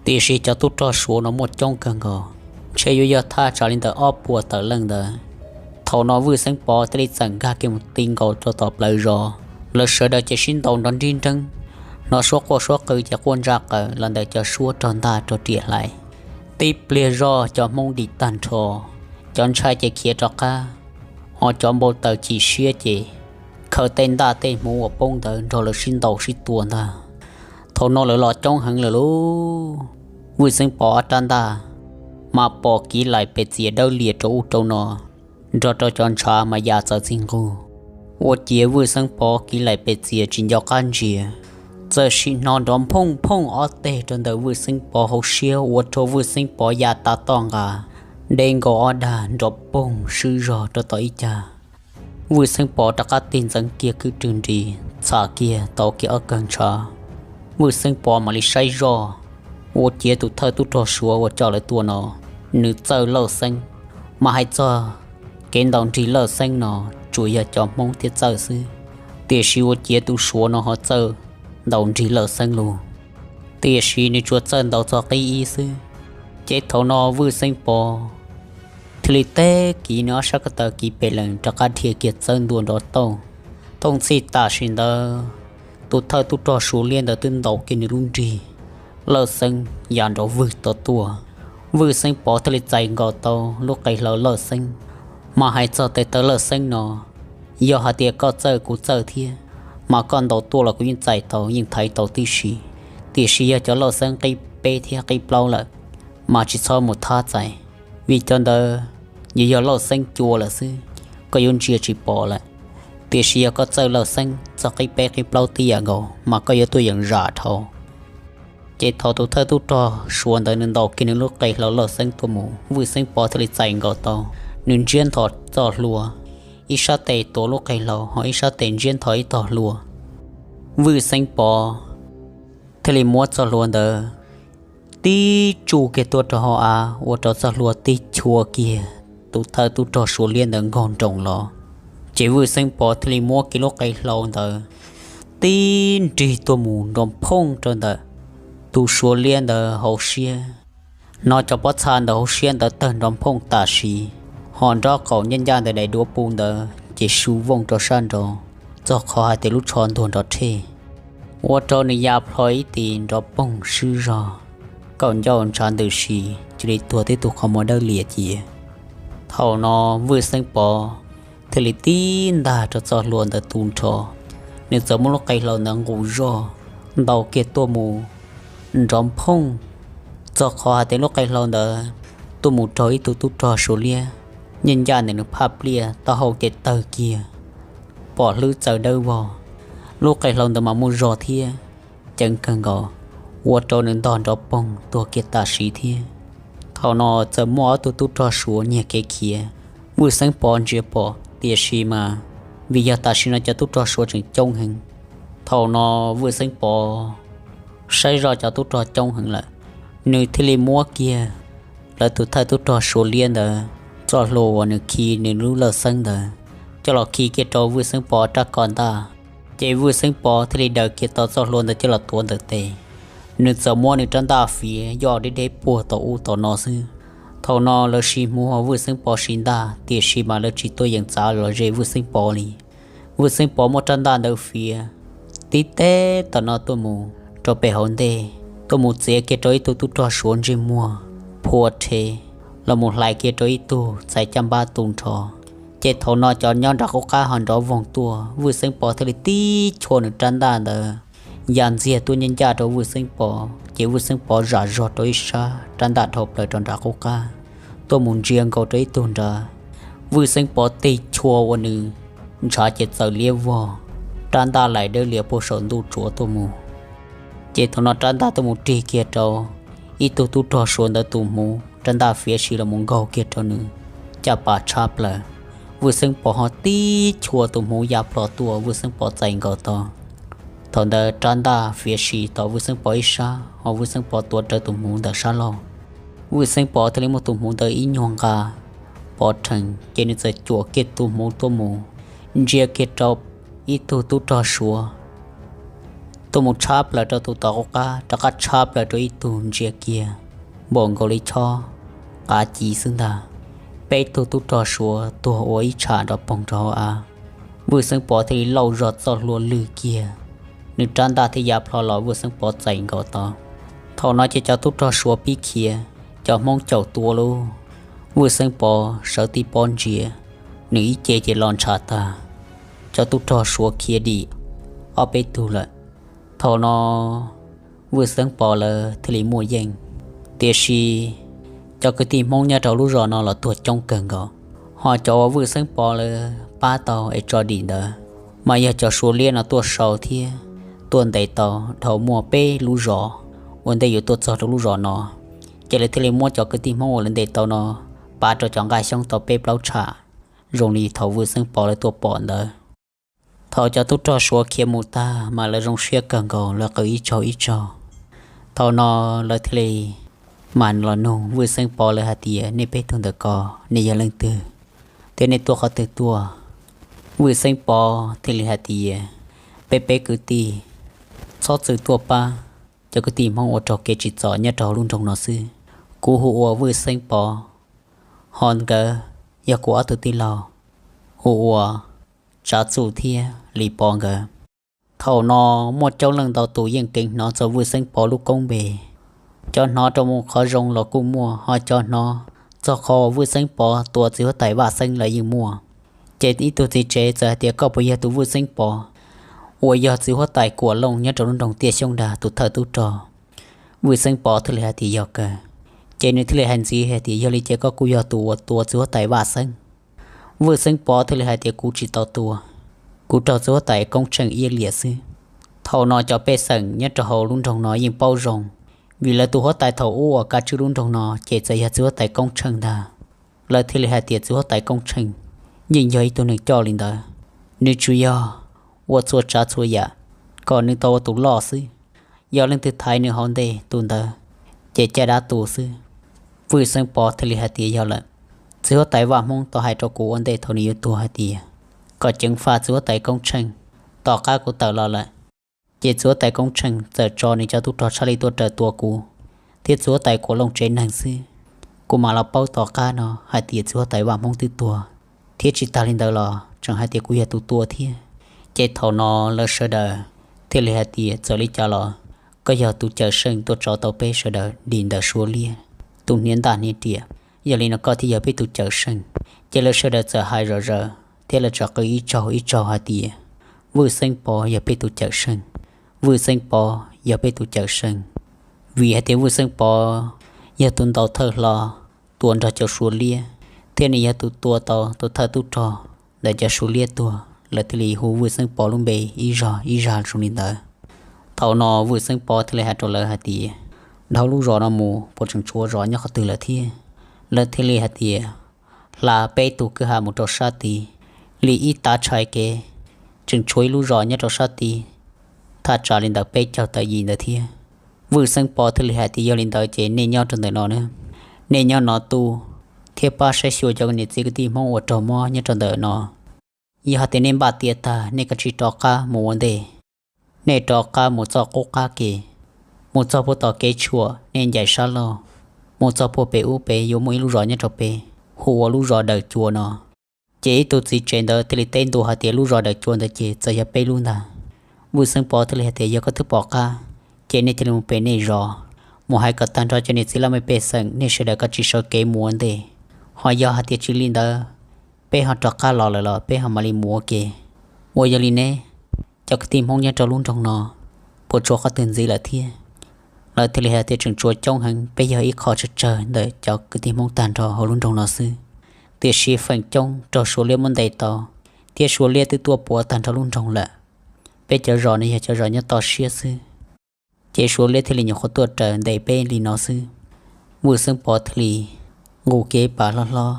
Tiam sis cov tub rog Suav no muaj coob kawg nkaus, ntshe yuav yog thaj tsam li ntawm ob puas tawm leej ntawd. Thaum no Vwj Xeeb Pov thiaj li txawm nkag kiag mus ti nkaus rau tom plawv zos. Lawv sawv daws ces sib ntaus nrov nrib nreeb, hnov suab quaj suab qw ces quaj ntsa qaws los ntawm cov suab rog ntaj rog riam hlais. Tib pliag zoj cov Hmoob dim tag nrho, cov ntshai ces khiav rov qab, ho cov npau taws chim siab ces khaws tej ntaj tej hmuv uas poob ntawd nrog lawv sib ntaus sib tua ntag. Thaum no lawv los coob heev lawm lauj. Vwj Xeeb Pov ob rab ntaj mas pom kiv laim pes txias dawb lias rau ub rau no, nrog rau cov ntshav mas ya txawv txij nqug. Ua ciav Vwj Xeeb Pov kiv laim pes txias tsis nco qab ntsia, txawm sim hnov nrov nphooj nphooj ob teg rau ntawm Vwj Xeeb Pov hauv siab ua rau Vwj Xeeb Pov ya tav toj nqa, deb nkaus ob dag nrov poog swb zog rau tom ib cag. Vwj Xeeb Pov rov qab tig ntxeev kiag kwj rwg nris txham kiag tau kiag ob kawg ntshav. Vwj Xeeb Pov mam li saib zoj, ua ciav tus thawj tub rog Suav uas coj lawv tuaj no, nws txawj lawj xeeb. Mas hais txog kev ntaus nrig lawj xeeb no, tsuas yog cov Hmoob thiaj txawj xwb, tiam sis ua ciav tus Suav no ho txawj ntaus nrig lawj xeeb lug, tiam sis nws tsuas txawj ntaus txog qib ib xwb. Ces thaum no Vwj Xeeb Pov thiaj li teb kiv nws ob sab ko taw kiv pes lees rov qab dhia kiag txawb ntua nrov tauj. Thooj txhij tam sim ntawd, tus thawj tub rog Suav liab ntawd twb ntaus kiag nws lub nrig lawj xeeb ya nrov vwg tau tuaj. Vwj Xeeb Pov thiaj li txais nkaus tau lub qe hlaws lawj xeeb. Mas hais txog tes taw lawj xeeb no, yog hais tias koj txawj kuv txawj thiab, mas koj ntaus tuaj los kuv yeej txais tau yeej thaiv tau tib si. Tiam sis yog cov lawj xeeb qib peb thiab qib plaub lawm, mas tsis txhob mus thab txais, vim cov ntawd yuav yog lawj xeeb cua lawm xwb, koj yuav ntsia tsis pom lawm. Tiam sis yog koj txawj lawj xeeb txog qib peb qib plaub tib yam nkaus mas koj yuav tuaj yeem zam dhau. Ces thaum tus thawj tub rog Suav ntawd nws ntaus kiag nws lub qe hlaws lawj xeeb tuaj mus, Vwj Xeeb Pov thiaj li txais nkaus tau, nws ntsiab nthos txoj hlua, ib sab tes tuav lub qe hlaws ho ib sab tes ntsiab nthos ib tog hlua. Vwj Xeeb Pov thiaj li muab txoj hlua ntawd tib tsuj kiag tuaj rau hauv av ua rau txoj hlua tib chua kiag tus thawj tub rog Suav liab ntawd nkaug nroos los. Ces Vwj Xeeb Pov thiaj li muab kiag lub qe hlaws ntawd tib nrig tuaj mus nrov phooj rau ntawm tus Suav liab ntawd hauv siab. Hnov cov pob txha ntawm hauv siab ntawd tawg nrov phooj tam sim, ho nrob qaum ncaj ncaj ntawm daim duav pu ntawd ces su vooj rau sab nraud, txog qhov hais tias lub tsho ntuag nrov rhej, ua rau nws ya plho ib tis nrov poog swb zog, kaum ncauj ntshav ntws si, cia li tuag tib tug qhov muag dawb lias cia. Thaum no Vwj Xeeb Pov thiaj li tib ntag rau txoj hlua ntawd tu nrho, nws txawm muab lub qe hlaws ntawd nqus zoj ntaus kiag tuaj mus nrov phooj, txog qhov hais tias lub qe hlaws ntawd tuaj mus raug ib tug tub rog Suav liab, ncaj ncaj ntawm nws phaj pliaj taub hau ces tawg kiag, pom hlwb txaws dawb vog. Lub qe hlaws ntawd mas muaj zog thiab ceev kawg nkaus, ua rau nws ntog nrov poog tuag kiag tam sim thiab. Thaum no txawm muaj ob tug tub rog Suav nyiag kev khiav, Vwj Xeeb Pov ntsia pom, tiam sis mas vim yog tam sim no cov tub rog Suav tseem coob heev. Thaum no Vwj Xeeb Pov saib zoj cov tub rog coob heev lawm, nws thiaj li muab kiag lawv tus thawj tub rog Suav liab ntawd txoj hlua uas nws khi nws lub lawj xeeb ntawd coj los khi kiag rau Vwj Xeeb Pov rab ko ntaj. Ces Vwj Xeeb Pov thiaj li daws kiag tau txoj hlua ntawd coj los tuav ntawm tes. Nws txawm muab nws rab ntaj fiav yoj deb deb puag tom ub tom no xwb. Thaum no lawv siv hmuv ho Vwj Xeeb Pov siv ntaj, tiam sis mas lawv tsis tuaj yeem txav los ze Vwj Xeeb Pov li. Vwj Xeeb Pov muab rab ntaj ntawd fiav tib teb tom no tuaj mus rau pem hauv ntej, tuaj mus txiav kiag rau ib tug tub rog Suav ntsej muag phua rhe, los mus hlais kiag rau ib tug txhais caj npab tu nrho. Ces thaum no cov nyob nram qub qab ho nrov voog tuaj, Vwj Xeeb Pov thiaj li tib chua nws rab ntaj ntawd ya ntxiag tuaj ncaj ncaj rau Vwj Xeeb Pov, ces Vwj Xeeb Pov zam zog rau ib sab rab ntaj dhau plaws rau nram qub qab, tuaj mus ntsia nkaus rau ib tug nrad. Vwj Xeeb Pov tig chua ua nws ntshav ces txaws liab vog, rab ntaj laim dawb lias puag saum ntuj tsuav tuaj mus. Ces thaum no rab ntaj tuaj mus rig kiag rau ib tug tub rog Suav ntawd tus hmuv, rab ntaj fiav si los mus nkaug kiag rau nws caj pas tshab plaws. Vwj Xeeb Pov ho tib chua tus hmuv ya plho tuaj, Vwj Xeeb Pov txais nkaus tau. Thaum ntawd rab ntaj fiav si tom Vwj Xeeb Pov ib sab, ho Vwj Xeeb Pov tuav rawv tus hmuv ntawm sab laug. Vwj Xeeb Pov thiaj li muab tus hmuv ntawd ib nyuag nqa pov rhees, ces nws txawm cuam kiag tus hmuv tuaj mus ntsia kiag rau ib tug tub rog Suav tuaj mus tshab plaws rau tus tom qub qab, rov qab tshab plaws rau ib tug ntsia kiag npaum nkaus li chob qav ci xwb ntag. Peb tug tub rog Suav tuag ua ib tsham nrov poog rau hauv av. Vwj Xeeb Pov thiaj li lauj zog txoj hlua lwg kiag, nws rab ntaj thiaj ya plho los Vwj Xeeb Pov txais nkaus tau. Thaum no ces cov tub rog Suav pib khiav, cov Hmoob caum tua lauj. Vwj Xeeb Pov sawv tib pob ntsia, nws ib ce ces los ntshav tag. Cov tub rog Suav khiav dim ob peb tug lawm. Thaum no Vwj Xeeb Pov lawv thiaj li muaj yeej, tiam sis cov kwv tij Hmoob nyob rau lub zos no los tuag coob kawg nkaus. Ho cov uas Vwj Xeeb Pov lawv pab tau es tso dim ntawd, mas yog cov Suav liab no tuaj sau thiab tuaj ntes tau dhau muaj peb lub zos ua ntej yuav tuaj txog rau lub zos no. Ces lawv thiaj li muab cov kwv tij Hmoob uas lawv ntes tau no pab rau cov nqaj xyoob tau peb plaub tsham, zoo li thaum Vwj Xeeb Pov lawv tuaj pom ntawd. Thaum cov tub rog Suav khiav mus tag mas lawv zoo siab kawg nkaus, lawv qw ib tsaug ib tsaug. Thaum no lawv thiaj li mam los nug Vwj Xeeb Pov lawv hais tias, nej peb tug ntawm ko, nej yog leej twg thiab nej tuaj qhov twg tuaj? Vwj Xeeb Pov thiaj li hais tias, peb peb kwv tij, txhob txwm tuaj pab cov kwv tij Hmoob ua raug kev tsim txom nyob rau hauv lub nroog no xwb. Kuv hu ua Vwj Xeeb Pov, ho nkawd yog kuv ob tug tij laug, hu ua Tsav Txuj thiab Lis Pov nkawd. Thaum no muaj coob leej ntau tus yeej keev hnov txog Vwj Xeeb Pov lub koob npe. Cov hnov rau mus qhov zoo los kuj muaj, ho cov hnov txog qhov uas Vwj Xeeb Pov tua txiv huab tais Vaj Xeeb los yeej muaj. Ces ib tug txiv tsev txawm hais tias, koj puas yog tus Vwj Xeeb Pov uas yog txiv huab tais Kuam Looj nyob rau lub nroog Tiaj Xyoob Dag tus thawj tub rog? Vwj Xeeb Pov thiaj li hais tias, yog kawg. Ces nws thiaj li hais ntxiv hais tias, yog li ces koj kuj yog tus uas tua txiv huab tais Vaj Xeeb? Vwj Xeeb Pov thiaj li hais tias, kuv tsis tau tua, kuv raug txiv huab tais Koob Tsheej iab liam xwb. Thaum no cov pej xeem nyob rau hauv lub nroog no yeej paub zoo, vim lawv tus huab tais thaum ub uas kav tswj lub nroog no ces txawm yog txiv huab tais Koob Tsheej ntag. Lawv thiaj li hais tias, txiv huab tais Koob Tsheej yeej yog ib tug neeg coj li ntawd, nws tsuas yog ua txhua tsav txhua yam kom nws tau ua tus loj xwb. Yog leej twg thaiv nws hauv ntej tus ntawd ces caj dab tu xwb. Vwj Xeeb Pov thiaj li hais tias, yog lawm, txiv huab tais Vaj Hmoob tau hais rau kuv ua ntej thaum nws yuav tuag hais tias kom ceev faj txiv huab tais Koob Tsheej. Tom qab kuv tawm los lawm, ces txiv huab tais Koob Tsheej txawm tso nws cov tub rog tshaj lij tuaj raws tua kuv thiab txiv huab tais Kuam Looj tsev neeg xwb. Kuv mam los paub tom qab no hais tias txiv huab tais Vaj Hmoob twb tuag, thiab tsis tas li ntawd los tseem hais tias kuv yog tus tua thiab. Ces thaum no lawv sawv daws thiaj li hais tias, txawm li cas los koj yog tus cawm seej tuaj tso tau peb sawv daws dim ntawm Suav liab tus hniav ntaj hniav riam, yog li no koj thiaj yog peb tus cawm seej. Ces lawv sawv daws txawm hais zom zaws thiab lawv txawm qw ib tsaug ib tsaug hais tias, Vwj Xeeb Pov yog peb tus cawm seej, Vwj Xeeb Pov yog peb tus cawm seej. Vim hais tias Vwj Xeeb Pov yog tus ntaus thawj hlo tua nrog cov Suav liab, thiab nws yog tus tua tau tus thawj tub rog ntawm cov Suav liab tuag, lawv thiaj li hu Vwj Xeeb Pov lub npe ib zog ib zag zoo li ntawd. Thaum no Vwj Xeeb Pov thiaj li hais rau lawv hais tias, dhau lub zos no mus puas tseem tshuav zos nyob qhov twg lawm thiab? Lawv thiaj li hais tias, hla peb tug kwj ha mus rau sab tid li ib tav tshais kev, tseem tshuav ib lub zos nyob rau sab tid, thaj tsam li ntawm peb caug tawm yim ntawd thiab. Vwj Xeeb Pov thiaj li hais tias, yog li ntawd ces nej nyob rau ntawm no na, nej nyob no tu thiab pab saib xyuas cov niam txiv kwv tij Hmoob uas raug mob nyob rau ntawm no. Yog hais tias nej npaj tiav tag, nej kav tsij rov qab mus ua ntej. Nej rov qab mus txoj qub qab ke, mus txog puag tom kev tshuam nej ncaim sab laug, mus txog puag pem ub pem yuav muaj ib lub zos nyob rau pem, hu ua lub zos Daws Cua no. Ces ib tug txiv tsev ntawd thiaj li teb ntua hais tias, lub zos Daws Cua ntawd ces txawm yog peb lub ntag. Vwj Xeeb Pov thiaj li hais tias, yog koj twb pom qab, ces nej cia li mus pem nej zos, mus hais kom tag nrho cov niam txiv laj mej pej xeem, nej sawv daws kav tsij sawv kev mus ua ntej. Ho yog hais tias tsis li ntawd, peb ho rov qab los lawm los peb ho mam li mus ua ke. Uas yog li ne, cov kwv tij Hmoob nyob rau lub nroog no puas tshuav qhov twg ntxiv lawm thiab? Lawv thiaj li hais tias, tseem tshuav coob heev, peb yog ib qho tsawg tsawg ntawm cov kwv tij Hmoob tag nrho hauv lub nroog no xwb. Tiam sis feem coob raug Suav liab muab ntes tau, thiab Suav liab twb tuaj puav tag nrho lub nroog lawm. Peb cov zos no yog cov zos nyob toj siab xwb, ces Suav liab thiaj li nyuam qhuav tuaj raws ntes peb li no xwb. Vwj Xeeb Pov thiaj li nqus kiag ib pas hlob hlob,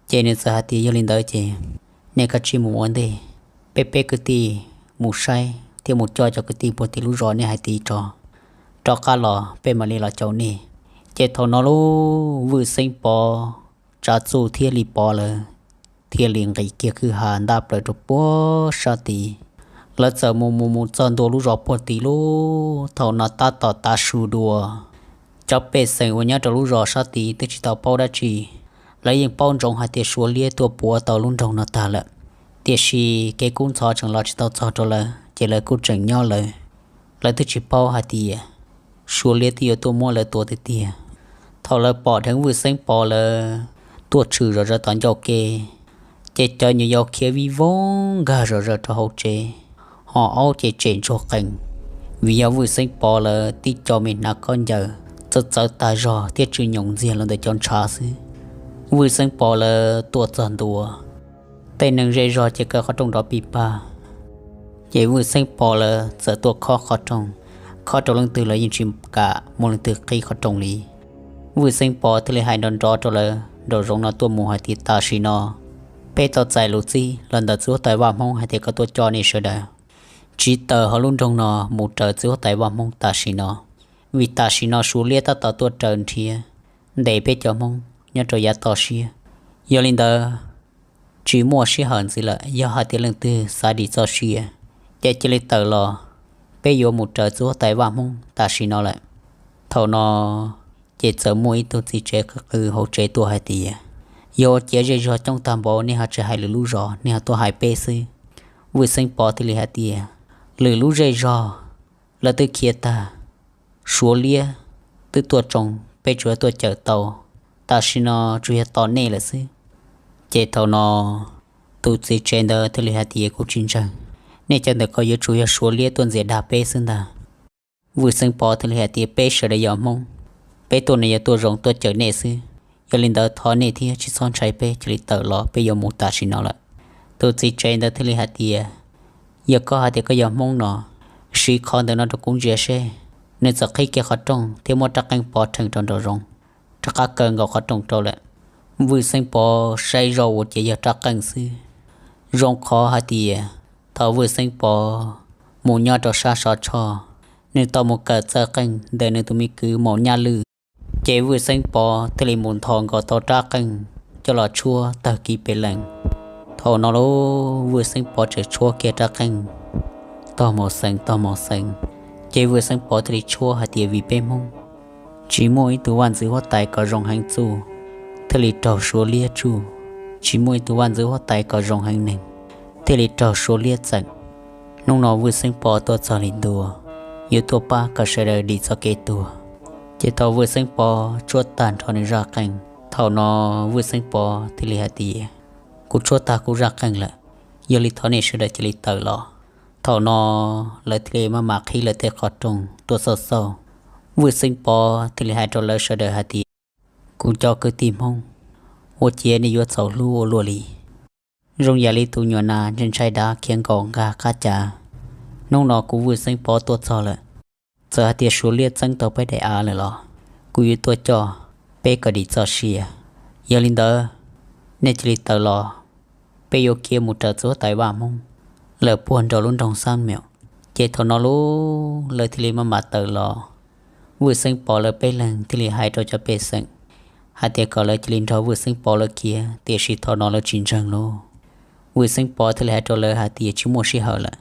ces nws txawm hais tias, Yog li ntawd ces nej kav tsij mus ua ntej, peb peb kwv tij mus saib thiab mus coj cov kwv tij puag tim lub zos nej hais tias rov, rov qab los peb mam li los caum nej. Ces thaum no lub Vwj Xeeb Pov, Tsav Txuj thiab Lis Pov lawv thiaj li nqis kiag kwj ha ntab plaws rau puag sab tid. Lawv txawm mus mus mus txog ntua lub zos puag tid lub, thaum no tab tom tav su dua. Cov pej xeem uas nyob rau lub zos sab tid twb tsis tau paub dab tsi, lawv yeej paub ntsoov hais tias Suav liab tuaj puav tau lub nroog no tag lawm, tiam sis kev kub ntxhov tseem los tsis tau txog rau lawv, ces lawv kuj tseem nyob lawv, lawv twb tsis paub hais tias Suav liab twb yuav tuaj muab lawv tua tiag tiag. Thaum lawv pom dheev Vwj Xeeb Pov lawv tuaj tshwm zom zaws tom ncauj ke, ces cov nyuam yaus khiav vij voog nkag zom zaws rau hauv tsev, ho aub ces tsem ntsuag qees, vim yog Vwj Xeeb Pov lawv tib co me hnav khaub ncaws txawv txawv tag zog thiab tsw nyoos ntxiag los ntawm cov ntshav xwb. Vwj Xeeb Pov lawv tuaj txog ntua, tej neeg zej zog ces kaw qhov rooj nrov pij pag, ces Vwj Xeeb Pov lawv txawm tuaj khob qhov rooj, khob rau leej twg los yeej tsis kam muaj leej twg qhib qhov rooj li. Vwj Xeeb Pov thiaj li hais nrov nrov rau lawv nraum zoov no tuaj mus hais tias, Tam sim no peb tau txais lus txib los ntawm txiv huab tais Vaj Hmoob hais tias kom tuaj coj nej sawv daws tsiv taws hauv lub nroog no mus raws txiv huab tais Vaj Hmoob tam sim no, vim tam sim no Suav liab tab tom tuaj raws nrhiav ntes peb cov Hmoob nyob rau yav toj siab. Yog li ntawd, tsis muaj sij hawm ntxiv lawm, yog hais tias leej twg xav dim txoj sia, ces cia li tawm los, peb yuav mus raws txiv huab tais Vaj Hmoob tam sim no lawm. Thaum no ces txawm muaj ib tug txiv tsev qw qw hauv tsev tuaj hais tias, Yog ua ciav zej zog coob tag npaum nej ho tsis hais lwm lub zos, nej ho tuaj hais peb xwb. Vwj Xeeb Pov thiaj li hais tias, Lwm lub zej zog lawv twb khiav tag, Suav liab twb tuaj tsoo, peb tsuas yog tuaj cawm tau, tam sim no tsuas yog tos nej lawm xwb. Ces thaum no tus txiv tsev ntawd thiaj li hais tias, Kuv tsis ntseeg, nej cov ntawm ko yuav tsum yog Suav liab tuaj ntxias dag peb xwb ntag. Vwj Xeeb Pov thiaj li hais tias, Peb sawv daws yog Hmoob, peb tuaj no yog tuaj zoo tuaj cawm nej xwb. Yog li ntawd thov nej thiab tsis txhob ntshai peb, cia li tawm los, peb yuav mus tam sim no lawm. Tus txiv tsev ntawd thiaj li hais tias, Yog koj hais tias koj yog Hmoob no, siv qhov ntawm no rau kuv ntsia seb. Nws txawm qhib kiag qhov rooj thiab muab rab qeej pov rhees rau nraum zoov, rov qab kaw nkaus qhov rooj rau lawm. Vwj Xeeb Pov saib zoj ua ciav yog rab qeej xwb. Zoo qhov hais tias thaum Vwj Xeeb Pov mus nyob rau sab Sov Tshoj, nws tau mus kawm txawj qeej ntawm nws tus me kwv Maum Nyaj Lwj, ces Vwj Xeeb Pov thiaj li mus nthos nkaus tau rab qeej coj los tshuab tawg kiv pes lees. Thaum no lub Vwj Xeeb Pov tseem tshuab kiag rab qeej, tog maus xees tog maus xees, ces Vwj Xeeb Pov thiaj li tshuab hais tias, Vim peb Hmoob tsis muaj ib tug vaj ntxwv huab tais kom zoo heev txuj, thiaj li raug Suav liab tsuj, tsis muaj ib tug vaj ntxwv huab tais kom zoo heev neeg, thiaj li raug Suav liab txeem. Hnub no Vwj Xeeb Pov tuaj txog li ntua, yuav tuaj pab kom sawv daws dim txoj kev tuag. Ces thaum Vwj Xeeb Pov tshuab tag nrho nws zaj qeej, thaum no Vwj Xeeb Pov thiaj li hais tias, Kuv tshuab tag kuv zaj qeej lawm, yog li thov nej sawv daws cia li tawm los. Thaum no lawv thiaj li maj mam qhib lawv tej qhov rooj tuaj xauj xauj. Vwj Xeeb Pov thiaj li hais rau lawv sawv daws hais tias, Kuv cov kwv tij Hmoob, ua ciav nej yuav txhaum hlub ua luaj li. Zoo yam li tus nyuam nas ntshai ntshai dav khiav nkaum nqa qab cav. Hnub no kuv Vwj Xeeb Pov tuaj txog lawm, txawm hais tias Suav liab txeeb tau peb daim av lawm los kuv yuav tuaj coj peb kom dim txoj sia. Yog li ntawd, nej cia li tawm los, peb yuav khiav mus raws txiv huab tais Vaj Hmoob lawm puag nraum lub nroog Xab Meem. Ces thaum no lub lawv thiaj li maj mam tawm los. Vwj Xeeb Pov lawv peb leeg thiaj li hais rau cov pej xeem hais tias kom lawv cia li nrog Vwj Xeeb Pov lawv khiav, tiam sis thaum no lawv tsis ntseeg lauj. Vwj Xeeb Pov thiaj li hais rau lawv hais tias, Tsis muaj sij hawm lawm,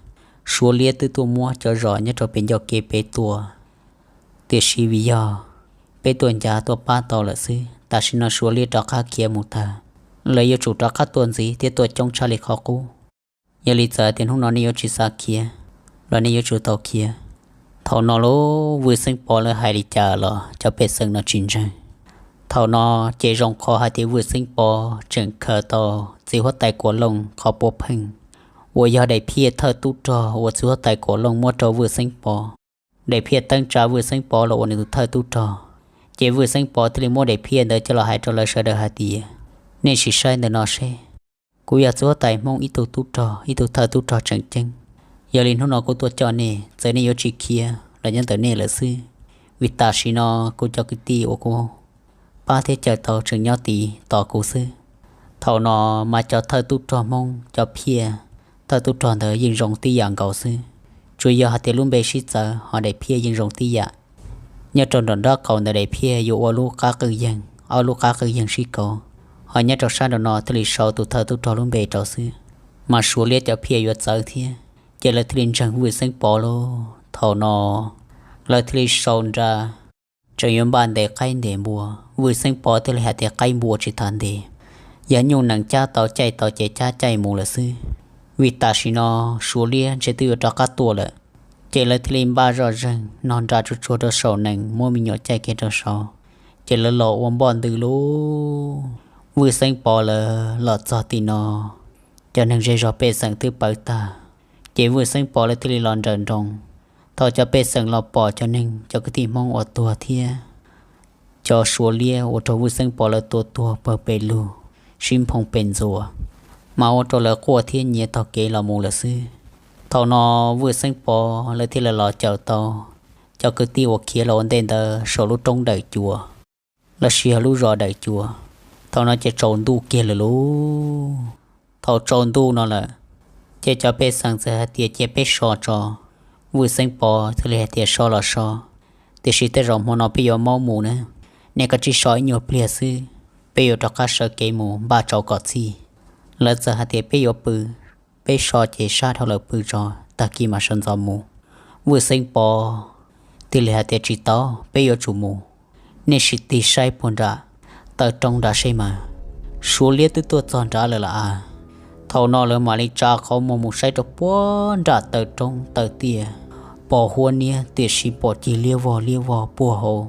Suav liab twb tuaj muab cov zos nyob rau pem ncauj kev pem tua, tiam sis vim yog peb tuaj ncav tuaj pab tau lawm xwb, tam sim no Suav liab rov qab khiav mus tag, lawv yuav tsum rov qab tuaj ntxiv thiab tuaj coob tshaj li qhov qub. Yog li txawm tias hnub no nej yuav tsis xav khiav los nej yuav tsum tau khiav. Thaum no lub Vwj Xeeb Pov lawv hais li cas los cov pej xeem no tsis ntseeg. Thaum no ces zoo qhov hais tias Vwj Xeeb Pov tseem khaws tau txiv huab tais Kuam Looj qhov puav pheej uas yog daim phiaj thawj tub rog uas txiv huab tais Kuam Looj muab rau Vwj Xeeb Pov. Daim phiaj teeb tsa Vwj Xeeb Pov los ua nws tus thawj tub rog. Ces Vwj Xeeb Pov thiaj li muab daim phiaj ntawd coj los hais rau lawv sawv daws hais tias, Nej sim saib ntawm no seb, kuv yog txiv huab tais Hmoob ib tug tub rog, ib tug thawj tub rog tseem ceeb. Yog li hnub no kuv tuaj coj nej, txawm nej yuav tsis khiav los nyob ntawm nej lawm xwb, vim tam sim no kuv cov kwv tij uas kuv pab thiab caw tau tseem nyob tid tos kuv xwb. Thaum no mas cov thawj tub rog Hmoob cov phiaj, thawj tub rog ntawd yeej zoo tib yam nkaus xwb, tsuas yog hais tias lub npe sib txawv, ho daim phiaj yeej zoo tib yam. Nyob rau nram nraub qaum ntawm daim phiaj yuav ua lub qab qwj yeeg, ob lub qab qwj yeeg sib kauv, ho nyob rau sab nraum no thiaj li sau tus thawj tub rog lub npe rau xwb, mas Suav liab cov phiaj yuav txawv thiab. Ces lawv thiaj li ntseeg Vwj Xeeb Pov lauj. Thaum no lawv thiaj li sau nra, tseem yuav npaj ntes qaib ntes npua. Vwj Xeeb Pov thiaj li hais tias qaib npua tsis tas ntes, yog nyuj nees cab tau caij tau ces cab caij mus lawm xwb, vim tam sim no Suav liab ntshe twb yuav rov qab tuaj lawm. Ces lawv thiaj li npaj zoj zeeg, nog nra tsuag tsuag rau saum nees, muab me nyuam caij kiag rau saud, ces lawv los ua npoj ntws lauj. Vwj Xeeb Pov lawv los txog tim no, cov neeg zej zog pej xeem twb pawv tag, ces Vwj Xeeb Pov lawv thiaj li los nrawm nroos. Thaum cov pej xeem los pom cov neeg cov kwv tij Hmoob uas tuag thiab cov Suav liab ua rau Vwj Xeeb Pov lawv tua tuag pawg pes lug, sib nphoo pes ntxuas, mas ua rau lawv quaj thiab nyiav taug kev los mus lawm xwb. Thaum no Vwj Xeeb Pov lawv thiaj li los caum tau cov kwv tij uas khiav los ua ntej ntawd saum lub roob Dawm Cua, los sis yog lub zos Dawm Cua. Thaum no ces tsaus ntuj kiag lawm lauj. Thaum tsaus ntuj no lawm, ces cov pej xeem txawm hais tias cia peb so tso. Vwj Xeeb Pov thiaj li hais tias so los so, tiam sis tej zaum hmo no peb yuav maub mus na, nej kav tsij so ib nyuag pliag xwb, peb yuav rov qab sawv kev mus npaj tsau kom txhij. Lawv txawm hais tias peb yuav pw, peb so ces sab dhau lawm pw tso, tag kis mam sawv ntxov mus. Vwj Xeeb Pov thiaj li hais tias tsis tau, peb yuav tsum mus. Nej sim tig saib puag nram taw roob nrad seb mas, Suav liab twb tuaj txog nrad lawm lauj. Thaum no lawv mam li tsa qhov muag mus saib rau puag nram taw roob taw tiaj, pom huab niab tiam sis pom cig liab vog liab vog puag hauv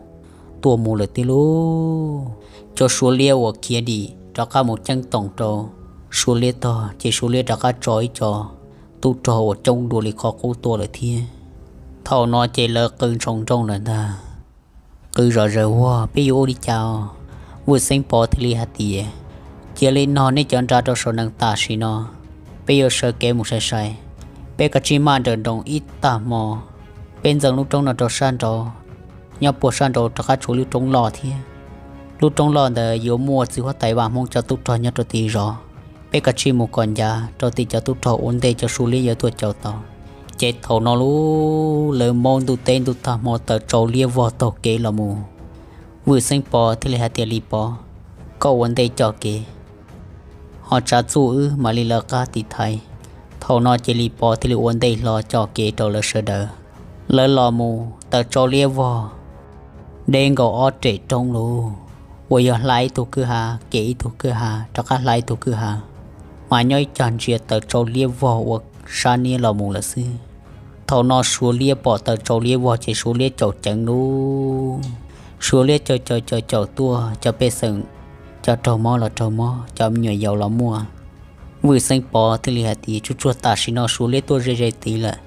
tuaj mus lawm tiag lauj. Cov Suav liab uas khiav dim rov qab mus ceeb toom rau Suav liab tog, ces Suav liab rov qab tso ib co tub rog uas coob dua li qhov qub tuaj lawm thiab. Thaum no ces lawv qw ntshoo nrooj lawm ntag, qw zom zaws ua peb yuav ua li cas. Vwj Xeeb Pov thiaj li hais tias, cia li no nej cov nra rau saum nees tam sim no, peb yuav sawv kev mus sai sai. Peb kav tsij maj nrawm nroos ib tag hmo, peb ntxeev lub roob no rau sab nraud, nyob puag sab nraud rov qab tshuav lub roob loj thiab. Lub roob loj ntawd yuav muaj txiv huab tais Vaj Hmoob cov tub rog nyob rau tim zos. Peb kav tsij mus kom ncav rau tim cov tub rog ua ntej cov Suav liab yuav tuaj caum tau. Ces thaum no lub lawv maub ntuj teb ntuj tag hmo taws tsau liab vog taug kev los mus. Vwj Xeeb Pov thiaj li hais tias, Li Pov, koj ua ntej coj kev, ho tsav txuj wb mam li lawv qab tiv thaiv. Thaum no ces Li Pov thiaj li ua ntej hlo coj kev rau lawv sawv daws. Lawv los mus taws tsau liab vog deb nkaus ob rem roob lug, uas yog hla ib tug kwj ha, kev ib tug kwj ha, rov qab hla ib tug kwj ha, mas nyob ib cag ntsia taws tsau liab vog ua sab niab los mus lawm xwb. Thaum no Suav liab pom taws tsau liab vog ces Suav liab caum ceev lub, Suav liab caum caum caum caum tuaj, cov pej xeem, cov raug mob los raug mob, cov me nyuam yaus los muaj. Vwj Xeeb Pov thiaj li hais tias, Tsuag tsuag tam sim no Suav liab tuaj ze ze tid lawm.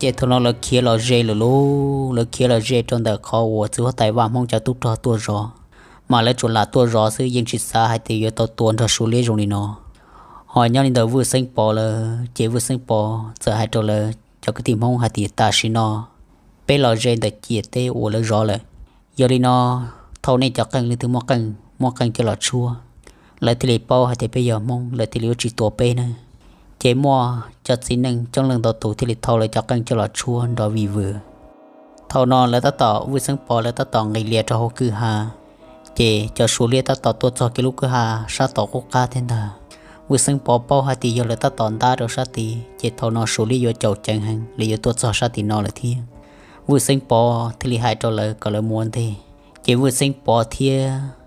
Ces thaum no lawv khiav los ze lawm lauj, lawv khiav los ze rau ntawm qhov uas txiv huab tais Vaj Hmoob cov tub rog tuaj zov, mas lawv tsuas lam tuaj zov xwb, yeej tsis xav hais tias yuav tau tua nrog Suav liab zoo li no. Ho nyob li ntawm Vwj Xeeb Pov lawm, ces Vwj Xeeb Pov txawm hais rau lawv cov kwv tij Hmoob hais tias, Tam sim no peb los ze ntawm ciam teb uas lawv zov lawm. Yog li no, thauj nej cov qeej, leej twg muaj qeej, muab qeej coj los tshuab. Lawv thiaj li paub hais tias peb yog Hmoob, lawv thiaj li yuav tsis tua peb na. Ces muaj cov txiv neej coob leej ntau tus thiaj li thauj lawv cov qeej coj los tshuab nrov vim vwm. Thaum no lawv tab tom, Vwj Xeeb Pov lawv tab tom nqis lias rau hauv kwj ha, ces cov Suav liab tab tom tuaj txog kiag lub kwj ha sab tom qub qab thiab ntag. Vwj Xeeb Pov paub hais tias yog lawv tab tom ntab rau sab tid, ces thaum no Suav liab yuav caum ceev heev, lawv yuav tuaj txog sab tim no lawm thiab. Vwj Xeeb Pov thiaj li hais rau lawv kom lawv mus ua ntej, ces Vwj Xeeb Pov thiab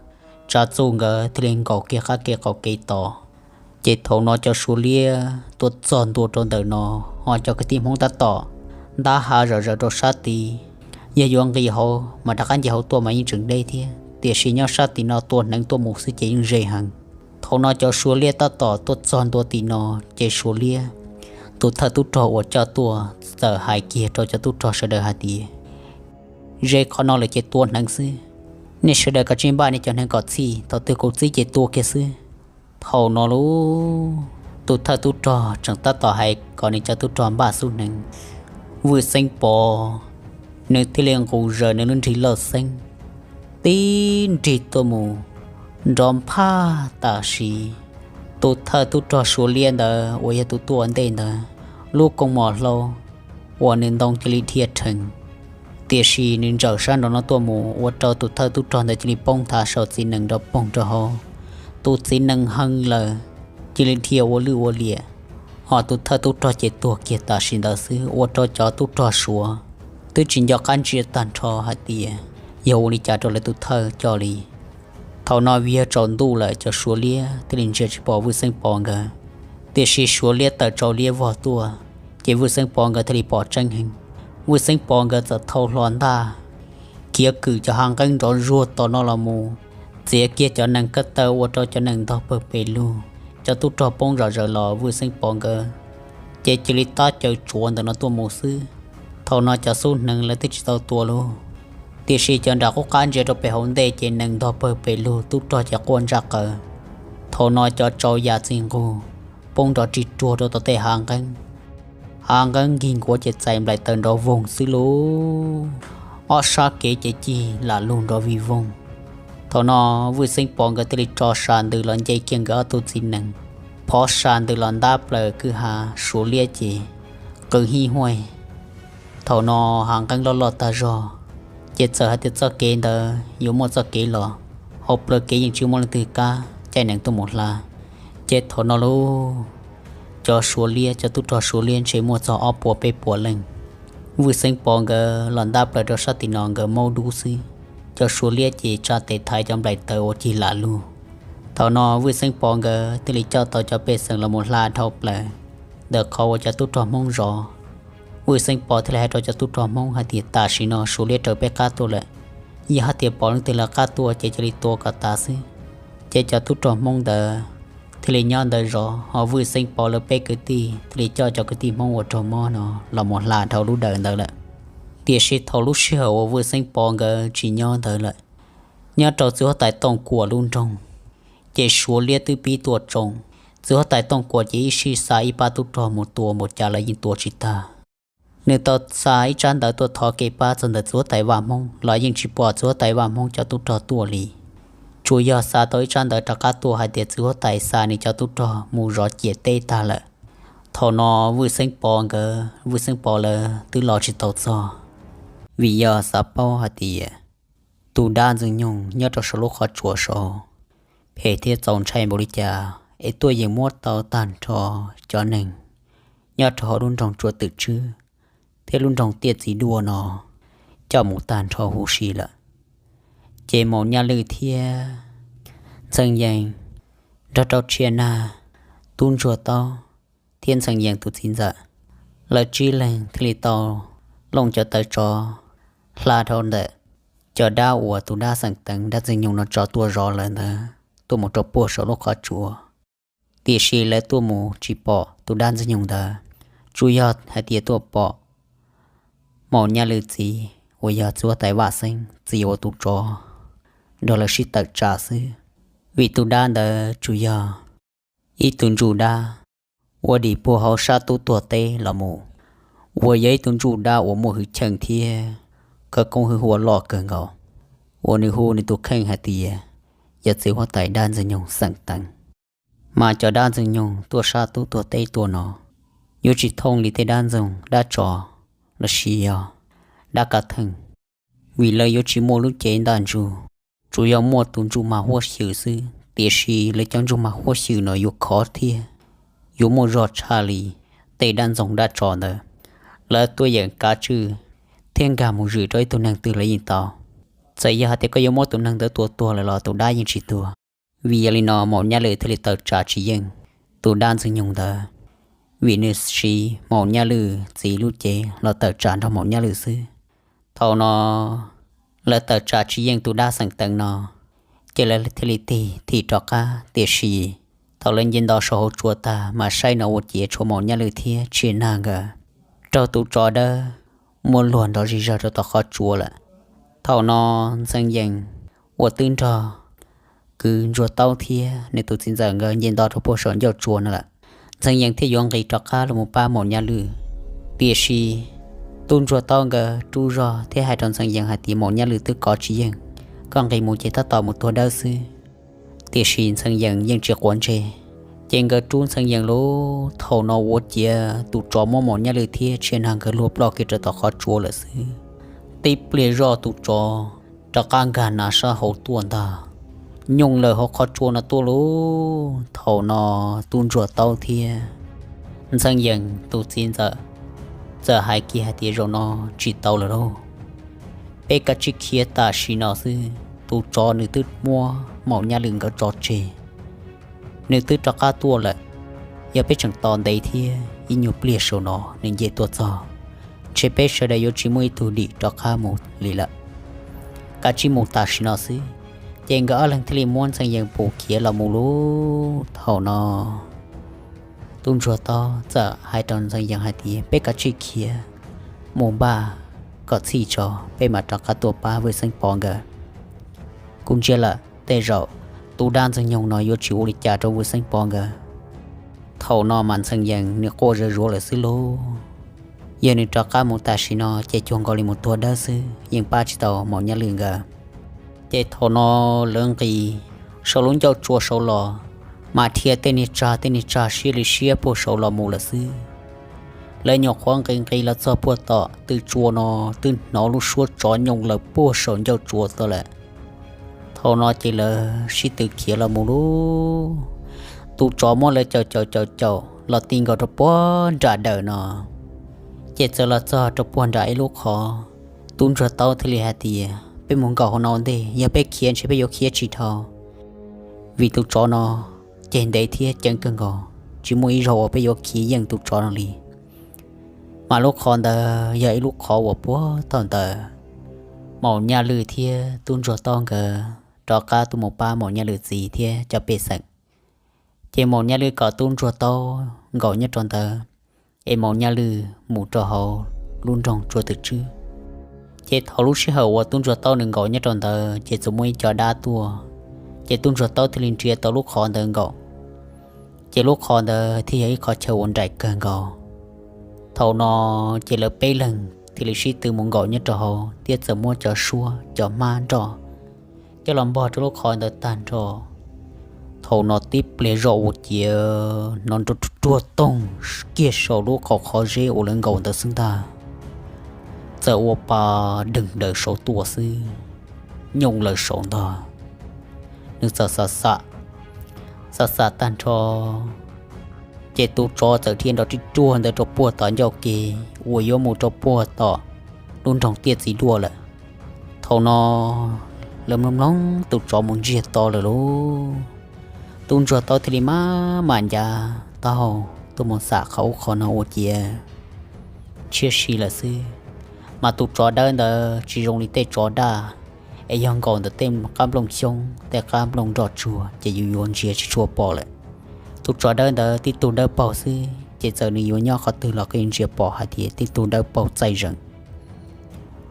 Tsav Txuj nkawd thiaj li nkaum kiag qab kev qaum kev tos. Ces thaum no cov Suav liab tuaj txog ntua rau ntawm no, ho cov kwv tij Hmoob tab tom ntab ha zom zaws rau sab tid. Yog yuav nqis hauv mas rov qab nce hauv tuaj mas yeej tseem deb thiab, tiam sis nyob sab tim no tua hneev tuaj mus xwb ces yeej ze heev. Thaum no cov Suav liab tab tom tuaj txog ntua tim no, ces Suav liab tus thawj tub rog uas coj tuaj txawm hais kiag rau cov tub rog sawv daws hais tias, Ze qhov no lawm ces tua hneev xwb. Nej sawv daws kav tsij npaj nej cov hneev kom txhij, thaum twg kuv txib ces tua kiag xwb. Thaum no lauj, tus thawj tub rog tseem tab tom hais kom nws cov tub rog npaj xub hneev, Vwj Xeeb Pov nws thiaj li nqus zaws nws lub nrig lauj xeeb, tib nrig tuaj mus nrov nphaj tam sim. Tus thawj tub rog Suav liab ntawd uas yog tus tuaj ua ntej ntawd, lub kooj mom hlau uas nws ntoo cia li dhia rhees, tiam sis nws ntsaws sab nraum no tuaj mus ua rau tus thawj tub rog ntawd cia li poob nthav saum txiv nees nrov poog rau hauv. Tus txiv nees hee lawm, cia li dhia ua lwj ua liam, hos tus thawj tub rog ces tuag kiag tam sim ntawd xwb, ua rau cov tub rog Suav twb tsis nco qab ntsia tag nrho hais tias yog ua li cas rau lawv tus thawj coj li. Thaum no vim yog tsaus ntuj lawm, cov Suav liab thiaj li ntsia tsis pom Vwj Xeeb Pov nkawd, tiam sis Suav liab tawm tsau liab vog tuaj, ces Vwj Xeeb Pov nkawd thiaj li pom tseeb heev. Vwj Xeeb Pov nkawd txawm thau hlo ntaj, khiav kwm cov hav nqeeb nrov zuag tom no los mus, txiav kiag cov nees kab taw ua rau cov nees ntog pawg pes lug. Cov tub rog poob zom zaws los Vwj Xeeb Pov nkawd ces cia li tab caws tsuav ntawm no tuaj mus xwb. Thaum no cov xub hneev lawv twb tsis tau tua lauj, tiam sis cov nram qub qab ntsia rau pem hauv ntej ces nees ntog pawg pes lug, tub rog ces quaj ntsaj qaws. Thaum no cov tsau ya txij nqug, poob nrov rig ruag rau tom tej hav nqeeb. Hav nqeeb nkig nkuav ces txais nplaim taws nrov voog xwb lauj. Ob sab kev ces cig lam lug nrov vij voog. Thaum no Vwj Xeeb Pov nkawd thiaj li tso sa ntws los nce kiag nkawd ob tug txiv nees, phov sa ntws los ntab plaws kwj ha. Suav liab ces qw hij huaj. Thaum no hav nqeeb loj loj tag zog, ces txawm hais tias txoj kev ntawd yuav muaj txoj kev los, hauv plawv kev yeej tsis muaj leej twg kav caij nees tuaj mus hla. Ces thaum no lauj, cov Suav liab, cov tub rog Suav liab ntshe muaj txog ob puas peb puas leej. Vwj Xeeb Pov nkawd los ntab plaws rau sab tim no nkawd maub dub xwb, cov Suav liab ces tsa tes thaiv cov nplaim taws uas cig lam lug. Thaum no Vwj Xeeb Pov nkawd thiaj li coj tau cov pej xeem los mus hla dhau plaws ntawm qhov uas cov tub rog Hmoob zov. Vwj Xeeb Pov thiaj li hais rau cov tub rog Hmoob hais tias tam sim no Suav liab raws peb qab tuaj lawm, yog hais tias pom leej twg lawv qab tuaj ces cia li tua kom tas xwb. Ces cov tub rog Hmoob ntawd thiaj li nyob ntawd zov, ho Vwj Xeeb Pov lawv peb kwv tij thiaj li coj cov kwv tij Hmoob uas raug mob no los mus hla dhau lub dawm ntawd lawm. Tiam sis thaum lub sij hawm uas Vwj Xeeb Pov nkawd tsis nyob ntawd lawm, nyob rau txiv huab tais Tooj Kuam lub nroog, ces Suav liab twb pib tua tsoo. Txiv huab tais Tooj Kuam ces ib sij xa ib pab tub rog mus tua npaum cas los yeej tua tsis tag. Nws tau xa ib tsab ntawv tuaj thov kev pab txog ntawm txiv huab tais Vaj Hmoob los yeej tsis pom txiv huab tais Vaj Hmoob cov tub rog tuaj li. Tsuas yog xa tau ib tsab ntawv rov qab tuaj hais tias txiv huab tais xa nws cov tub rog mus zov ciam teb tag lawm. Thaum no Vwj Xeeb Pov nkawd, Vwj Xeeb Pov lawv twb los tsis tau txog, vim yog xav paub hais tias tus dab Ntxwg Nyoog nyob rau saum lub qhov tsua saud phem thiab txaus ntshai npaum li cas es tuaj yeem muab tau tag nrho cov neeg nyob rau hauv lub nroog Tsua Twm Tswb thiab lub nroog Tiaj Txiv Duaj no coj mus tag nrho huv si lawm. Ces Maum Nyaj Lwj thiab Ntxhee Yees nrog rau Tshia Nag, Tub Ntsuag Taub thiab Ntxhee Yees tus txiv ntxawm, lawv tsib leeg thiaj li tau looj cov tawv tsov hla dhau ntawm cov dab uas tus dab xeem teev dab Ntxwg Nyoog no tso tuaj zov lawv ntawd tuaj mus rau puag saum lub qhov tsua. Tiam sis lawv tuaj mus tsis pom tus dab Ntxwg Nyoog ntawd, tsuas yog hais tias tuaj pom Maum Nyaj Lwj txiv uas yog txiv huab tais Vaj Xeeb txiv uas tus tsov nrog lawv sib tawm tsam xwb. Vim tus dab ntawd tsuas yog ib tug ntsuj dab uas dim puag hauv sab tub tuag teb los mus, uas yog ib tug ntsuj dab uas muaj hwj chim thiab khawv koob hwj huam loj kawg nkaus, uas nws hu nws tus kheej hais tias yog txiv huab tais dab Ntxwg Nyoog xeem teev. Mas cov dab Ntxwg Nyoog tuaj sab tub tuag teb tuaj no yuav tsis thooj li tej dab ntxoog dab tsov los sis yog dab kav theej, vim lawv yuav tsis muaj lub cev ntaj ntsug, tsuas yog muaj tus ntsuj mag huab xyw xwb. Tiam sis lawv cov ntsuj mag huab xyw no yuav khov thiab yuav muaj zog tshaj li tej dab ntxoog dab tsov ntawd. Lawv tuaj yeem kav tswj thiab nkag mus zwm rau ib tug neeg twg los yeej tau. Txawm yog hais tias koj yuav muab tus neeg ntawd tua tuag lawm los tus dab yeej tsis tuag. Vim yog li no Maum Nyaj Lwj thiaj li tawm tsam tsis yeej tus dab Ntxwg Nyoog ntawd, vim nws siv Maum Nyaj Lwj txiv lub cev los tawm tsam nrog Maum Nyaj Lwj xwb. Thaum no lawv tawm tsam tsis yeej tus dab xeem teev no, ces lawv thiaj li tig thim rov qab. Tiam sis thaum lawv nce nto saum hauv tsua tag mas saib no ua ciav tshuav Maum Nyaj Lwj thiab Tshia Nag nkawd raug tus tsov dawb muab luag nrov zig zag rau tom qhov tsua lawm. Thaum no Ntxhee Yees uas twb nrog kwv Ntsuag Taub thiab nws tus txiv ntxawm nkawd nce nto rau puag saum ncauj tsua no lawm, Ntxhee Yees thiaj yuav nqis rov qab los mus pab Maum Nyaj Lwj. Tiam sis Tub Ntsuag Taub nkawd rub zog thiab hais rau Ntxhee Yees hais tias Maum Nyaj Lwj twb kov tsis yeej, koj nqis mus ces tab tom mus tuag dawb xwb. Tiam sis Ntxhee Yees yeej tsis quav ntsej, ces nkawd rub Ntxhee Yees lub. Thaum no ua ciav tus tsov muab Maum Nyaj Lwm thiab Tshia Nag nkawd luag ploj kiag rau tom qhov tsua lawm xwb. Tib pliag zoj tus tsov rov qab nkag hnav sab hauv tuaj ntag, nyooj lawm hauv qhov tsua no tuaj lauj. Thaum no Tub Ntsuag Taub thiab Ntxhee Yees tus txiv ntxawm txawm hais kiag hais tias, Zaum no tsis tau lawm lauj, peb kav tsij khiav tam sim no xwb. Tus tsov nws twb muab Maum Nyaj Lwm nkawd tso tseg, nws twb rov qab tuaj lawm. Yog peb tseem tos ntev thiab ib nyuag pliag saum no nws nce tuaj txog, ntshe peb sawv daws yuav tsis muaj ib tug dim rov qab mus li lawm. Kav tsij mus tam sim no xwb. Ces nkawd ob leeg thiaj li muab Ntxhee Yees pus khiav los mus lauj. Thaum no Tub Ntsuag Taub txawm hais rau Ntxhee Yees hais tias, Peb kav tsij khiav mus npaj kom txhij tso, peb mam rov qab tuaj pab Vwj Xeeb Pov nkawd. Kuv ntsia lawm tej zaum tus dab Ntxwg Nyoog no yuav tsis ua li cas rau Vwj Xeeb Pov nkawd. Thaum no mas Ntxhee Yees nws quaj zuj zus lawm xwb lauj. Yog nws rov qab mus tam sim no ces cuag nkaus li mus tuag dawb xwb, yeej pab tsis tau Maum Nyaj Lwm nkawd. Ces thaum no lawv nqis saum lub ncauj tsua saud los, mas dhia tej niag tsag tej niag tsag siab li siab puag saud los mus lawm xwb. Lawv nyuam qhuav nqis nqis los txog puag tom tw tsua no, twb hnov lub suab tsov nyooj lawm puag saum ncauj tsua tod lawm. Thaum no ces lawv sib tw khiav los mus lauj. Tus tsov muab lawv caum caum caum caum los ti nkaus rau puag nram dawm no, ces txawm los txog rau puag nram ib lub qhov. Tub Ntsuag Taub thiaj li hais tias, Peb mus nkaum hauv no ua ntej, yog peb khiav ntshe peb yuav khiav tsis dhau, vim tus tsov no ceg ntev thiab ceev kawg nkaus, tsis muaj ib zaug uas peb yuav khiav yeej tus tsov no li. Mas lub qhov ntawd yog ib lub qhov uas puag thaum ntawd Maum Nyaj Lwm thiab Tub Ntsuag Taub nkawd rov qab tuaj mus pab Maum Nyaj Lwm txiv thiab cov pej xeem. Ces Maum Nyaj Lwm kom Tub Ntsuag Taub nkaum nyob rau ntawd, es Maum Nyaj Lwm mus rau hauv lub nroog Tsua Twm Tswb. Ces thaum lub sij hawm uas Tub Ntsuag Taub nws nkaum nyob rau ntawd ces txawm muaj ib co dab tuaj, ces Tub Ntsuag Taub thiaj li nrhiav tau lub qhov ntawd nkaum. Ces lub qhov ntawd thiaj yog ib qhov chaw uas nraim kawg nkaus. Thaum no ces lawv peb leeg thiaj li sib tw mus nkaum nyob rau hauv thiab txawm muab cov suab cov hmab nroj coj los npog rau lub qhov ntawd tag nrho. Thaum no tib pliag zoj ua ciav hnov nrov ruag ruag toog kiag saum lub qhov qhov zeb uas lawv nkaum ntawd xwb ntag, txawm ua pa deeg daws saud tuaj xwb, nyooj lawm saud ntag. Nws txawm xam xam, xam xam tag nrho, ces tus tsov txawm dhia nrov ruag ruag ntawd rau puag tom ncauj ke uas yuav mus rau puag tom lub nroog Tiaj Txiv Duaj lawm. Thaum no lawv mloog mloog tus tsov mus ntsiag to lawm lauj. Tub Ntsuag Taub thiaj li maj mam ncav taub hau tuaj mus xam qhov ub qhov no ua ciav tshiab si lawm xwb. Mas tus tsov dawb ntawd tsis zoo li tej tsov daj, es yog nkaus ntawm tej qab nplooj xyoob tej qab nplooj nroj tsuag ces yus yuav ntsia tsis tshua pom lawm. Tus tsov dawb ntawd tib tug dawb paug xwb ces txawm nws yuav nyob qhov twg los yeej ntsia pom hais tias tib tug dawb paug txaij zeem.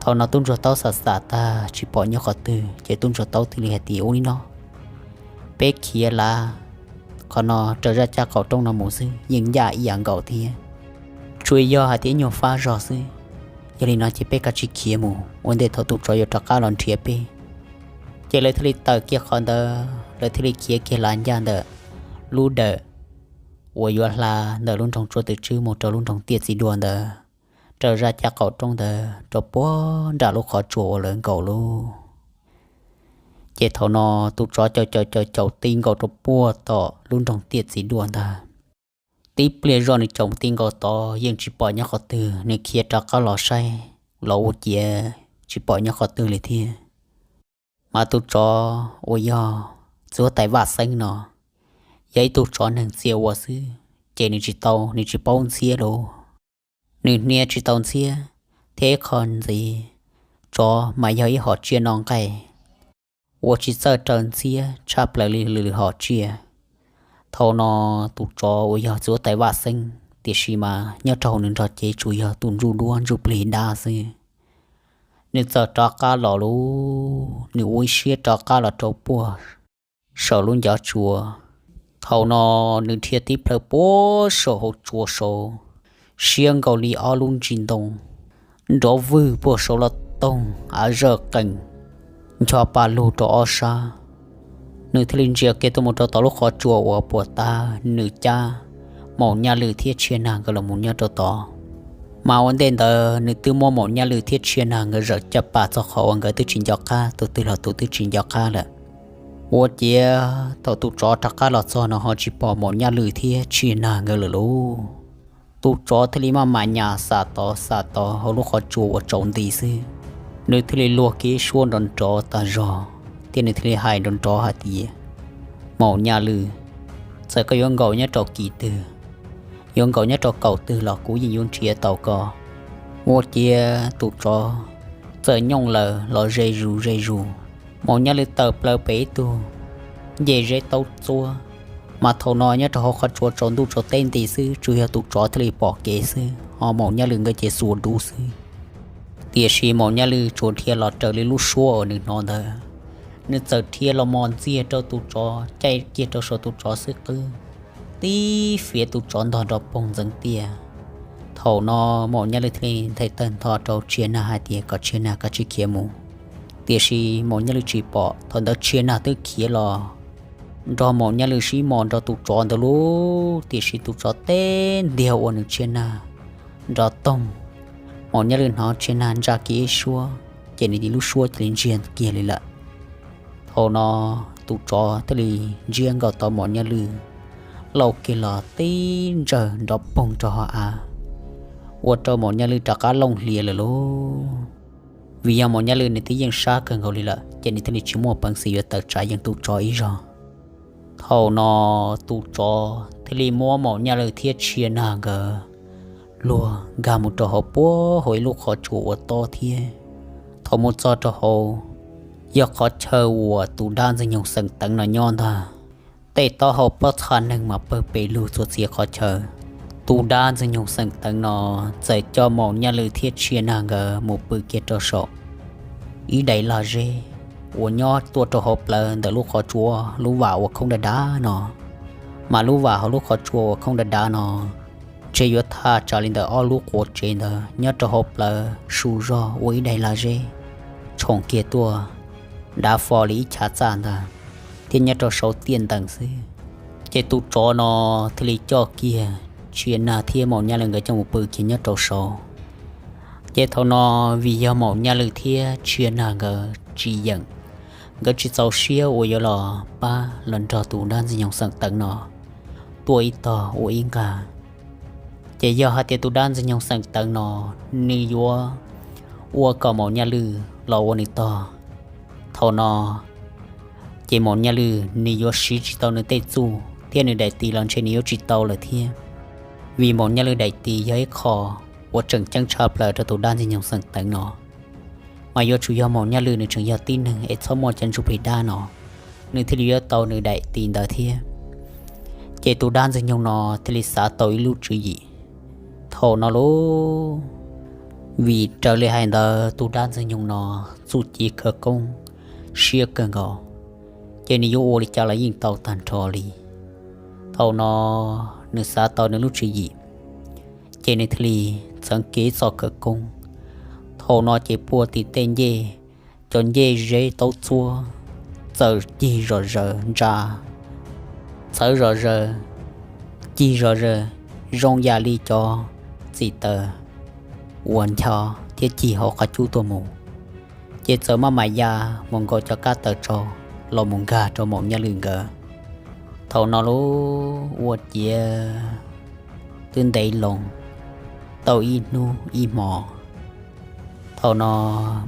Thaum no Tub Ntsuag Taub xam xam tag tsis pom nyob qhov twg ces Tub Ntsuag Taub thiaj li hais tias, Ua li no, peb khiav lav qhov no raws zaj caj qaum roob no mus xwb yeej ncaj ib yam nkaus thiab, tsuas yog hais tias ib nyuag fab zog xwb. Yog li no ces peb kav tsij khiav mus ua ntej thaum tus tsov yuav rov qab los nrhiav peb. Ces lawv thiaj li tawm kiag qhov ntawd, lawv thiaj li khiav kiag lav ncaj ntawm lub dawm uas yuav hla ntawm lub nroog Tsua Twm Tswb mus rau lub nroog Tiaj Txiv Duaj ntawd, raws zaj caj qaum roob ntawd rau puag nram lub qhov tsua uas lawv nkaum lauj. Ces thaum no tus tsov caum caum caum caum ti nkaus rau puag tom lub nroog Tiaj Txiv Duaj ntag. Tib pliag zoj nws caum ti nkaus tod yeej tsis pom nyob qhov twg, nws khiav rov qab los saib los ua ciav tsis pom nyob qhov twg li thiab. Mas tus tsov uas yog txiv huab tais Vaj Xeeb no yog ib tug tsov neeg txia ua xwb, ces nws tsis tau, nws tsis paub ntxhiab lauj. Nws hnia tsis tau ntxhiab, thiab ib qho ntxiv, tsov mas yog ib hom tsiaj noj nqaij, ua tsis txawj raws ntxhiab tshaj plaws li lwm lwm hom tsiaj. Thaum no tus tsov uas yog txiv huab tais Vaj Xeeb, tiam sis mas nyob rau hauv nws nrog cev tsuas yog tus ntsuj duab ntsuj plig dab xwb. Nws txawm rov qab los lauj, nws ua ib siab rov qab los rau puag saum lub ncov tsua. Thaum no nws dhia tib plhaw puag saum hauv tsua saud, siab nkaus li ob lub ntsis ntoo nrov vwg puag saud los toog av zawj qees ncho pa lug rau ob sab. Nws thiaj li ntsia kiag tuaj mus rau tom lub qhov tsua uas puag ta nws cab Maum Nyaj Lwm thiab Tshia Nag nkawd los mus nyob rau tod. Mas ua ntej ntawd nws twb muab Maum Nyaj Lwm thiab Tshia Nag nkawd zawm caj pas txog qhov uas nkawd twb tsis nco qab, tus twg los tus twb tsis nco qab lawm. Ua ciav thaum tus tsov rov qab los txog no ho tsis pom Maum Nyaj Lwm thiab Tshia Nag nkawd lawm lauj. Tus tsov thiaj li maj mam nyas xam tod xam tod hauv lub qhov tsua uas tsaus nti xwb, nws thiaj li luag kiag ib suab nrov nrov tas zog, thiab nws thiaj li hais nrov nrov hais tias, Maum Nyaj Lwm, txawm koj yuav nkaum nyob rau kis twg, yuav nkaum nyob rau kaum twg los kuv yeej yuav nrhiav tau koj. Ua ciav tus tsov txawm nyooj lawm los ze zus ze zus, Maum Nyaj Lwm tawm plaws pem ib tug ncej zeb taub txuab. Mas thaum no nyob rau hauv qhov tsua tsaus ntuj tsaus teb nti xwb, tsuas yog tus tsov thiaj li pom kev xwb, ho Maum Nyaj Lwm nkawd ces xuas dub xwb. Tiam sis Maum Nyaj Lwm tsuas dhia los raws li lub suab uas nws hnov ntawd, nws txawm dhia los mos ntxiag rau tus tsov, caij kiag rau saum tus tsov xwb qwb, tib fiav tus tsov ntog nrov poog ntxeev tiaj. Thaum no Maum Nyaj Lwm thiaj li nthe tawg ntho rau Tshia Nag hais tias kom Tshia Nag kav tsij khiav mus. Tiam sis Maum Nyaj Lwm tsis pom, thaum ntawd Tshia Nag twb khiav los nrog Maum Nyaj Lwm sib mos nrog tus tsov ntawd lauj, tiam sis tus tsov teb ntiag ua nws Tshia Nag nrov toog. Maum Nyaj Lwm hnov Tshia Nag ntsa kiag ib suab, ces nws lub suab cia li ntsiag kiag li lawm. Thaum no tus tsov thiaj li ntsiab nkaus tau Maum Nyaj Lwm, lauj kiag los tib ntsawg nrov poog rau hauv av, ua rau Maum Nyaj Lwm rov qab looj hlias lawm lauj. Vim yog Maum Nyaj Lwm nws twb yeej sab kawg nkaus li lawm, ces nws thiaj li tsis muaj peev xwm yuav tawm tsam yeej tus tsov ib zaug. Thaum no tus tsov thiaj li muab Maum Nyaj Lwm thiab Tshia Nag nkawd luag nkag mus rau hauv puag hauv ib lub qhov tsua uas tob thiab. Thaum mus txog rau hauv, yog qhov chaw uas tus dab Ntxwg Nyoog Xeem Teev no nyob ntag. Tej taub hau pob txha neeg mas pawg pes lug txhua txhia qhov chaw. Tus dab Ntxwg Nyoog Xeem Teev no txawm coj Maum Nyaj Lwm thiab Tshia Nag nkawd mus pw kiag rau saum ib daim lag zeb uas nyob tuaj rau hauv plawv ntawm lub qhov tsua lub vam uas khoob dav dav no. Mas lub vam hauv lub qhov tsua uas khoob dav dav no ntshe yuav thaj tsam li ntawm ob lub quav tsev ntawd, nyob rau hauv plawv su zog ua ib daim lag zeb tshoom kiag tuaj dav fo li ib chav txaj ntag, thiab nyob rau saud tiaj ntees xwb. Ces tus tsov no thiaj li coj kiag Tshia Nag thiab Maum Nyaj Lwm nkawd coj mus pw kiag nyob rau saud. Ces thaum no vim yog Maum Nyaj Lwm thiab Tshia Nag nkawd tsis yeem, nkawd tsis txaus siab uas yuav los pab los nrog tus dab Ntxwg Nyoog Xeem Teev no tuaj ib tog ua ib nqag. Ces yog hais tias tus dab Ntxwg Nyoog Xeem Teev no nws yuav ua kom Maum Nyaj Lwm los ua nws tog, thaum no ces Maum Nyaj Lwm nws yuav siv tsis tau nws tej txuj thiab nws daim tis los ntshe nws yuav tsis tau lawm thiab. Vim Maum Nyaj Lwm daim tis yog ib qho uas tseem ceeb tshaj plaws rau tus dab Ntxwg Nyoog Xeem Teev no, mas yuav tsum yog Maum Nyaj Lwm nws tseem yog tib neeg es txhob muaj cov ntsuj plig dab no, nws thiaj li yuav tau nws daim tis ntawd thiab. Ces tus dab Ntxwg Nyoog no thiaj li xav tau ib lub tswv yim. Thaum no lauj, vim raws li hais ntawd tus dab Ntxwg Nyoog no txuj ci khawv koob siab kawg nkaus, ces nws yuav ua li cas los yeej tau tag nrho li. Thaum no nws xav tau nws lub tswv yim, ces nws thiaj li txeev kiag ib txoj khawv koob. Thaum no ces puag tim tej ncej, cov ncej zeb taub txuab txawm cig zom zaws ntsa, txawv zom zaws, cig zom zaws zoo yam li cov txim taws uas ncho thiab cig hauv qhov cub tuaj mus. Ces txawm maj mam ya mus nkaus cov kab taws tsau los mus nkag rau Maum Nyaj Lwm nkawd. Thaum no lauj, ua ciav twb ntev loo tau ib hnub ib hmo. Thaum no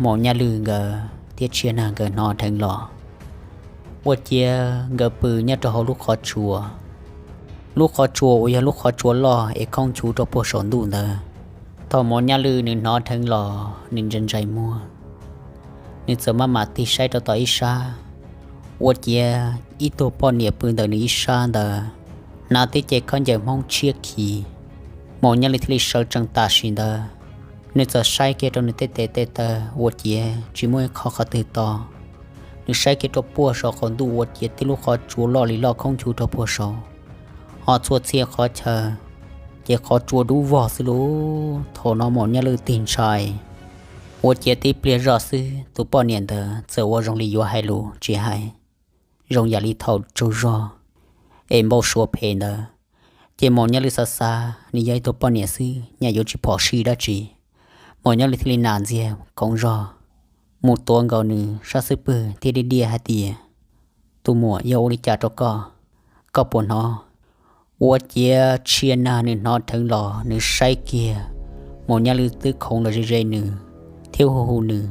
Maum Nyaj Lwm nkawd thiab Tshia Nag nkawd hnov dheev los, ua ciav nkawd pw nyob rau hauv lub qhov tsua. Lub qhov tsua uas yog lub qhov tsua loj es khoob nchuv rau puag saum ntuj ntawd. Thaum Maum Nyaj Lwm nws hnov dheev los nws ntsais ntsais muag, nws txawm maj mam tig saib rau tom ib sab, ua ciav ib tug poj niam pw ntawm nws ib sab ntawd, hnav tib ce khaub ncaws Hmoob tshiab khiv. Maum Nyaj Lwm thiaj li sawv tsees tam sim ntawd, nws txawm saib kiag rau nws tej tes tej taw ua ciav tsis muaj ib qho qhov twg to. Nws saib kiag rau puag saum qaum ntuj ua ciav tib lub qhov tsua loj li loj khoob nchuv rau puag saud, ho txhua txhia qhov chaw ces qhov tsua dub vog xwb lauj. Thaum no Maum Nyaj Lwm tig ntshai, Ua ciav tib pliag zoj xwb tus poj niam ntawd txawm ua zoo li yuav hais lus tsis hais, zoo yam li thaum tsaug zog es npau suav phem ntawd. Ces Maum Nyaj Lwm xav xav nws yog ib tug poj niam xwb nyaj yuav tsis phom sij dab tsi. Maum Nyaj Lwm thiaj li nam ntxiag khoov zog mus tuav nkaus nws sab xub pwg thiab diaj diaj hais tias, Tus muam, yog ua li cas rau koj? Koj puas hnov? Ua ciav Tshia Nag nws hnov dheev los nws saib kiag Maum Nyaj Lwm twb khoov los ze ze nws thiab hu hu nws,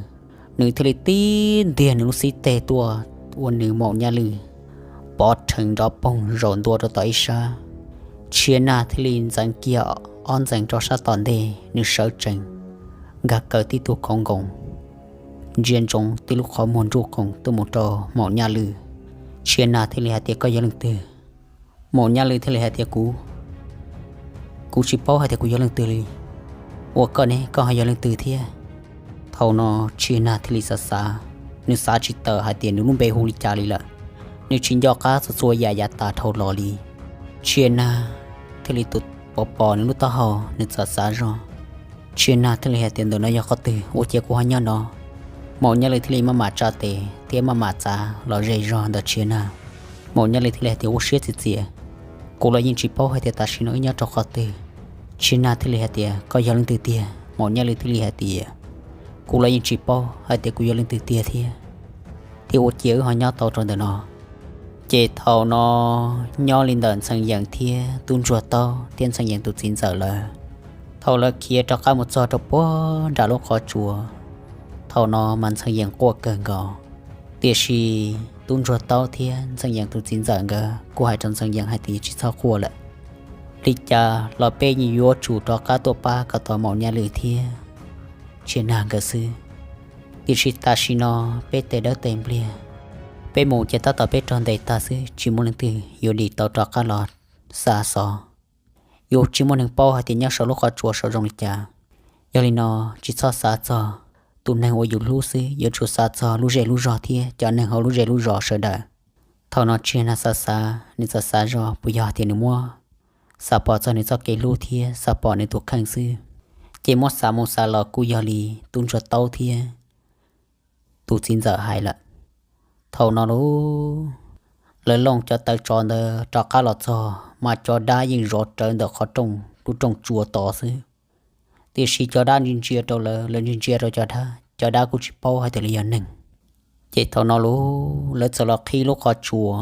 nws thiaj li tib ntiag nws lub xib teg tuaj ua nws Maum Nyaj Lwm pov rhees nrov poog zaum ntua rau tom ib sab. Tshia Nag thiaj li ntxeev kiag ob ntxees rau sab tom ntej, nws sawv tsees nkag kaw tib tug khoov nkoos, ntsia ntsoov tib lub qhov muag nruj qoos tuaj mus rau Maum Nyaj Lwm. Tshia Nag thiaj li hais tias, Koj yog leej twg? Maum Nyaj Lwm thiaj li hais tias, Kuv, kuv tsis paub hais tias kuv yog leej twg li. Ua koj ne, koj ho yog leej twg thiab? Thaum no Tshia Nag thiaj li xav xav, nws xav tsis tawm hais tias nws lub npe hu li cas li lawm. Nws tsis nco qab txhua txhua yam yav tas dhau los li. Tshia Nag thiaj li tus pos pos nws lub taub hau, nws txawm xav zog. Tshia Nag thiaj li hais tias, Ntawm no yog qhov twg ua ciav kuv ho nyob no? Maum Nyaj Lwm thiaj li maj mam tsa tes thiab maj mam txav los ze zog ntawm Tshia Nag. Maum Nyaj Lwm thiaj li hais tias, Ua siab txias txias, kuv los yeej tsis paub hais tias tam sim no wb nyob rau qhov twg. Tshia Nag thiaj li hais tias, Koj yog leej twg tiag? Maum Nyaj Lwm thiaj li hais tias, Kuv los yeej tsis paub hais tias kuv yog leej twg tiag thiab, thiab ua ciav wb ho nyob tau rau ntawm no. Ces thaum no nyob li ntawm Ntxhee Yees thiab Tub Ntsuag Taub thiab Ntxhee Yees tus txiv ntxawm lawv, thaum lawv khiav rov qab mus txog rau puag nram lub qhov tsua, thaum no mas Ntxhee Yees quaj kawg nkaus. Tiam sis Tub Ntsuag Taub thiab Ntxhee Yees tus txiv ntxawm nkawd kuj hais rau Ntxhee Yees hais tias, Tsis txhob quaj lawm, li cas los peb yeej yuav tsum rov qab tuaj pab kom tau Maum Nyaj Lwm thiab Tshia Nag nkawd xwb. Tiam sis tam sim no peb tes dawb tes npliag, peb mus ces tab tom peb raug ntes tag xwb, tsis muaj leej twg yuav dim tau rov qab los xa xov. Yuav tsis muaj neeg paub hais tias nyob saum lub qhov tsua saum zoo li cas. Yog li no, tsis txhob xav txog tus neeg uas yus hlub xwb, yuav tsum xav txog lub zej lub zog thiab cov neeg hauv lub zej lub zos sawv daws. Thaum no Tshia Nag xav xav, nws txawm xav zog puas yog tias nws muab xav pom txog nws txoj kev hlub thiab xav pom nws tus kheej xwb, ces muab xav mus xav los kuj yog li Tub Ntsuag Taub thiab tus txiv ntxawm hais lawm. Thaum no lauj, lawv looj cov tawv tsov ntawd rov qab los txog mas cov dab yeej zov rawv ntawm qhov rooj, lub rooj tsua tod xwb. Tiam sis cov dab ntsia ntsia rau lawv, lawv ntsia ntsia rau cov dab, cov dab kuj tsis paub hais tias lawv yog neeg. Ces thaum no lauj, lawv txawm los qhib lub qhov tsua.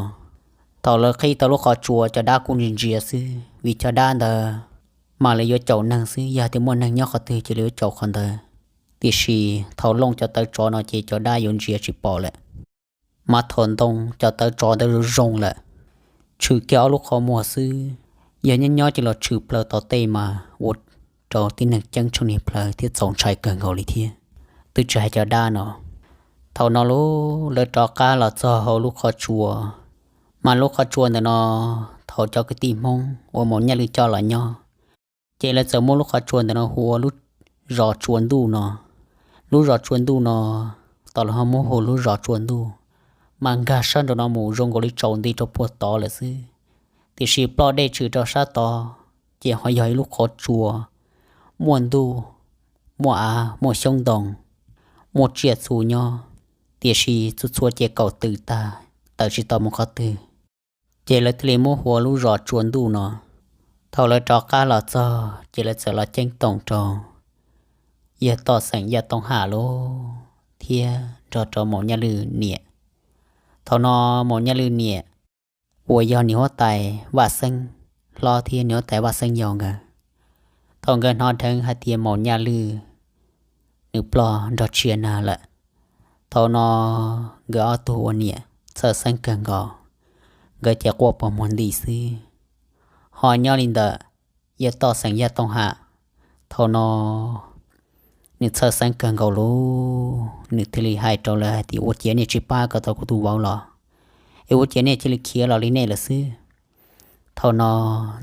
Thaum lawv qhib tau lub qhov tsua, cov dab kuj ntsia ntsia xwb, vim cov dab ntawd mas lawv yuav caum neeg xwb, yog tias muaj neeg nyob qhov twg ces lawv yuav caum qhov ntawd. Tiam sis thaum looj cov tawv tsov no ces cov dab yuav ntsia tsis pom lawm. Mas thaum ntoo cov tawv tsov ntawd zoo zoo lawm, tshwm kiag ob lub qhov muag xwb, yog nyob nyob ces los tshwm plaws tom tej mas ua rau tib neeg ceeb tsheej niag plawv thiab txaus ntshai kawg nkaus li thiab, twb tsis hais cov dab no. Thaum no lauj, lawv rov qab los txog hauv lub qhov tsua. Mas lub qhov tsua ntawm no, thaum cov kwv tij Hmoob uas Maum Nyaj Lwm coj los nyob, ces lawv txawm muab lub qhov tsua ntawm no hu ua lub zos Tsua Ntuj no. Lub zos Tsua Ntuj no, tau lawv ho muab hu lub zos Tsua Ntuj, mas nkag sab nraum no mus zoo nkaus li tsaus nti rau puag tod lawm xwb. Tiam sis ploj dej tshwm rau sab tod, ces ho yog ib lub qhov tsua muaj ntuj, muaj av, muaj xyoob ntoo, muaj tsiaj txhu nyob, tiam sis txhua txhua ces kaum twm tag, tawm tsis tau mus qhov twg. Ces lawv thiaj li muab hu ua lub zos Tsua Ntuj no. Thaum lawv rov qab los txog ces lawv txawm los ceeb toom rau yawg Toj Xeem Yaj Tooj Ham lauj, thiab nrog rau Maum Nyaj Lwm niam. Thaum no Maum Nyaj Lwm niam uas yog niam huab tais Vaj Xeeb hlob thiab niam huab tais Vaj Xeeb yau nkawd, thaum nkawd hnov dheev hais tias Maum Nyaj Lwm nws ploj nrog Tshia Nag lawm, thaum no nkawd ob tug ua niam txhawj xeeb kawg nkaus, nkawd ces quaj pog muag nti xwb. Ho nyob li ntawm yawg Toj Xeem Yaj Tooj Ham, thaum no nws txhawj xeeb kawg nkaus lauj, nws thiaj li hais rau lawv hais tias, Ua ciav nej tsis pab kom tau kuv tus vauv los, es ua ciav nej cia li khiav los li nej lawm xwb. Thaum no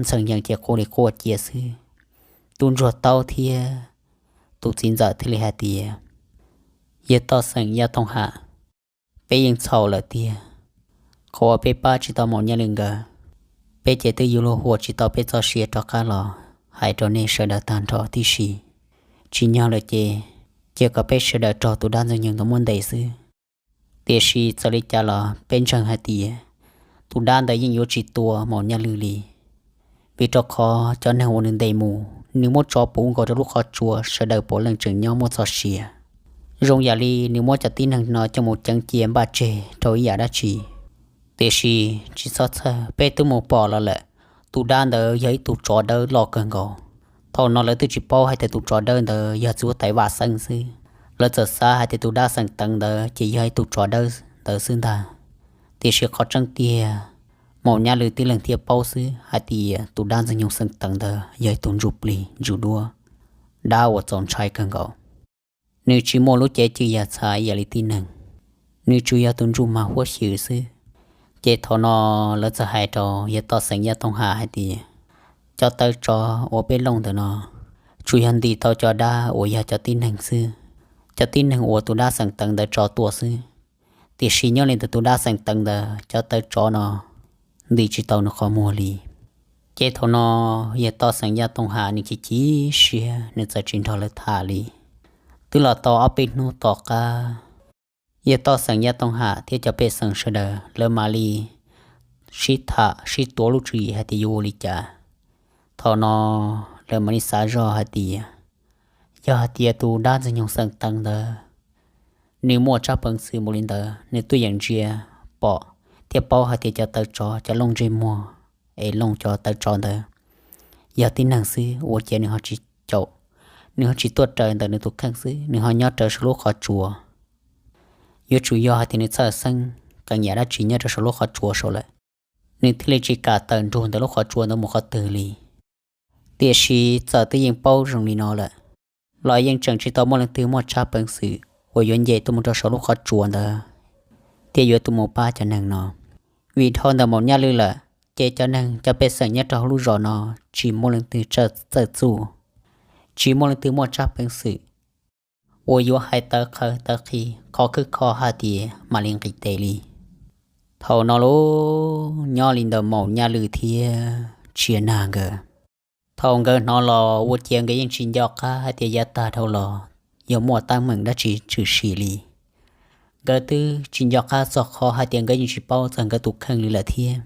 Ntxhee Yees ces quaj li quaj cia xwb. Tub Ntsuag Taub thiab tus txiv ntxawm thiaj li hais tias, Yawg Toj Xeem Yaj Tooj Ham, peb yeej txhaum lawm tiag. Qhov uas peb pab tsis tau Maum Nyaj Lwm nkawd, peb ces twb yuav luag hu tsis tau peb txoj sia rov qab los hais rau nej sawv daws tag nrho tib si. Tsim nyog lawm ces cia kom peb sawv daws raug tus dab ntxwg nyoog ntawd muab ntes xwb. Tiam sis txawm li cas los peb ntseeg hais tias tus dab ntawd yeej yuav tsis tua Maum Nyaj Lwj li, vim rau qhov cov neeg uas nws ntes mus, nws muab tso puv nkaus rau lub qhov tsua, sawv daws puav leej tseem nyob muaj txoj sia. Zoo yam li nws muab cov tib neeg no coj mus ceev cia npaj tseg rau ib yam dab tsi. Tiam sis tsis txhob txhawj, peb twb mus pom los lawm, tus dab ntawd yog ib tug tsov dawb loj kawg nkaus. Thaum no lawv twb tsis paub hais tias tus tsov dawb ntawd yog txiv huab tais Vaj Xeeb xwb, lawv txawm xav hais tias tus dab xeem Teev ntawd ces yog ib tug tsov dawb ntawd xwb ntag. Tiam sis qhov tseeb tiag, Maum Nyaj Lwj tib leeg thiaj paub xwb hais tias tus dab ntxwg nyoog xeem Teev ntawd yog ib tug ntsuj plig ntsuj duab, dab uas txaus ntshai kawg nkaus. Nws tsis muaj lub cev cw yam txha ib yam li tib neeg, nws tsuas yog tus ntsuj mag huab xyw xwb. Ces thaum no lawv txawm hais rau yawg Toj Xeem Yaj Tooj Ham hais tias, cov tawv tsov uas peb looj ntawm no tsuas yog ntim tau cov dab uas yog cov tib neeg xwb, cov tib neeg uas tus dab xeem Teev ntawd tso tuaj xwb. Tiam sis nyob li ntawm tus dab xeem Teev ntawd cov tawv tsov no ntim tsis tau nws qhov muag li. Ces thaum no yawg Toj Xeem Yaj Tooj Ham nws chim chim siab, nws txawm tsis nrog lawv tham li. Twb los tau ob peb hnub tom qab, yawg Toj Xeem Yaj Tooj Ham thiab cov pej xeem sawv daws lawv mam li sib tham sib tuav lub tswv yim hais tias yuav ua li cas. Thaum no lawv mam li xav zoj hais tias, yog hais tias tus dab ntxwg nyoog xeem Teev ntawd nws muaj tsab peev xwm mus li ntawd, nws tuaj yeem ntsia pom thiab paub hais tias cov tawv tsov cov looj ntsej muag es looj cov tawv tsov ntawd yog tib neeg xwb, ua cas nws ho tsis caum, nws ho tsis tuaj raws ntawm nws tus kheej xwb, nws ho nyob raws saum lub qhov tsua. Yuav tsum yog hais tias nws txhawj xeeb qee yam dab tsi nyob rau saum lub qhov tsua saud lawm, nws thiaj li tsis kam tawm nrug ntawm lub qhov tsua ntawd mus qhov twg li. Tiam sis txawm twb yeej paub zoo li no lawm, los yeej tseem tsis tau muaj leej twg muaj tsab peev xwm uas yuav nce tuaj mus rau saum lub qhov tsua ntawd thiab yuav tuaj mus pab cov neeg no. Vim dhau ntawm Maum Nyaj Lwj lawm, ces cov neeg cov pej xeem nyob rau hauv lub zos no tsis muaj leej twg txawj txuj, tsis muaj leej twg muaj tsab peev xwm uas yuav hais tawv qhawv tawv qhib qhov khwb kho hais tias mam li nqis tes li. Thaum no lub nyob li ntawm Maum Nyaj Lwj thiab Tsia Nag nkawd, thaum nkawd hnov los ua ciav nkawd yeej tsis nco qab hais tias yav tag dhau los yog muaj teeb meem dab tsi tshwm sim li. Nkawd twb tsis nco qab txog qhov hais tias nkawd yeej tsis paub txog nkawd tus kheej li lawm thiab.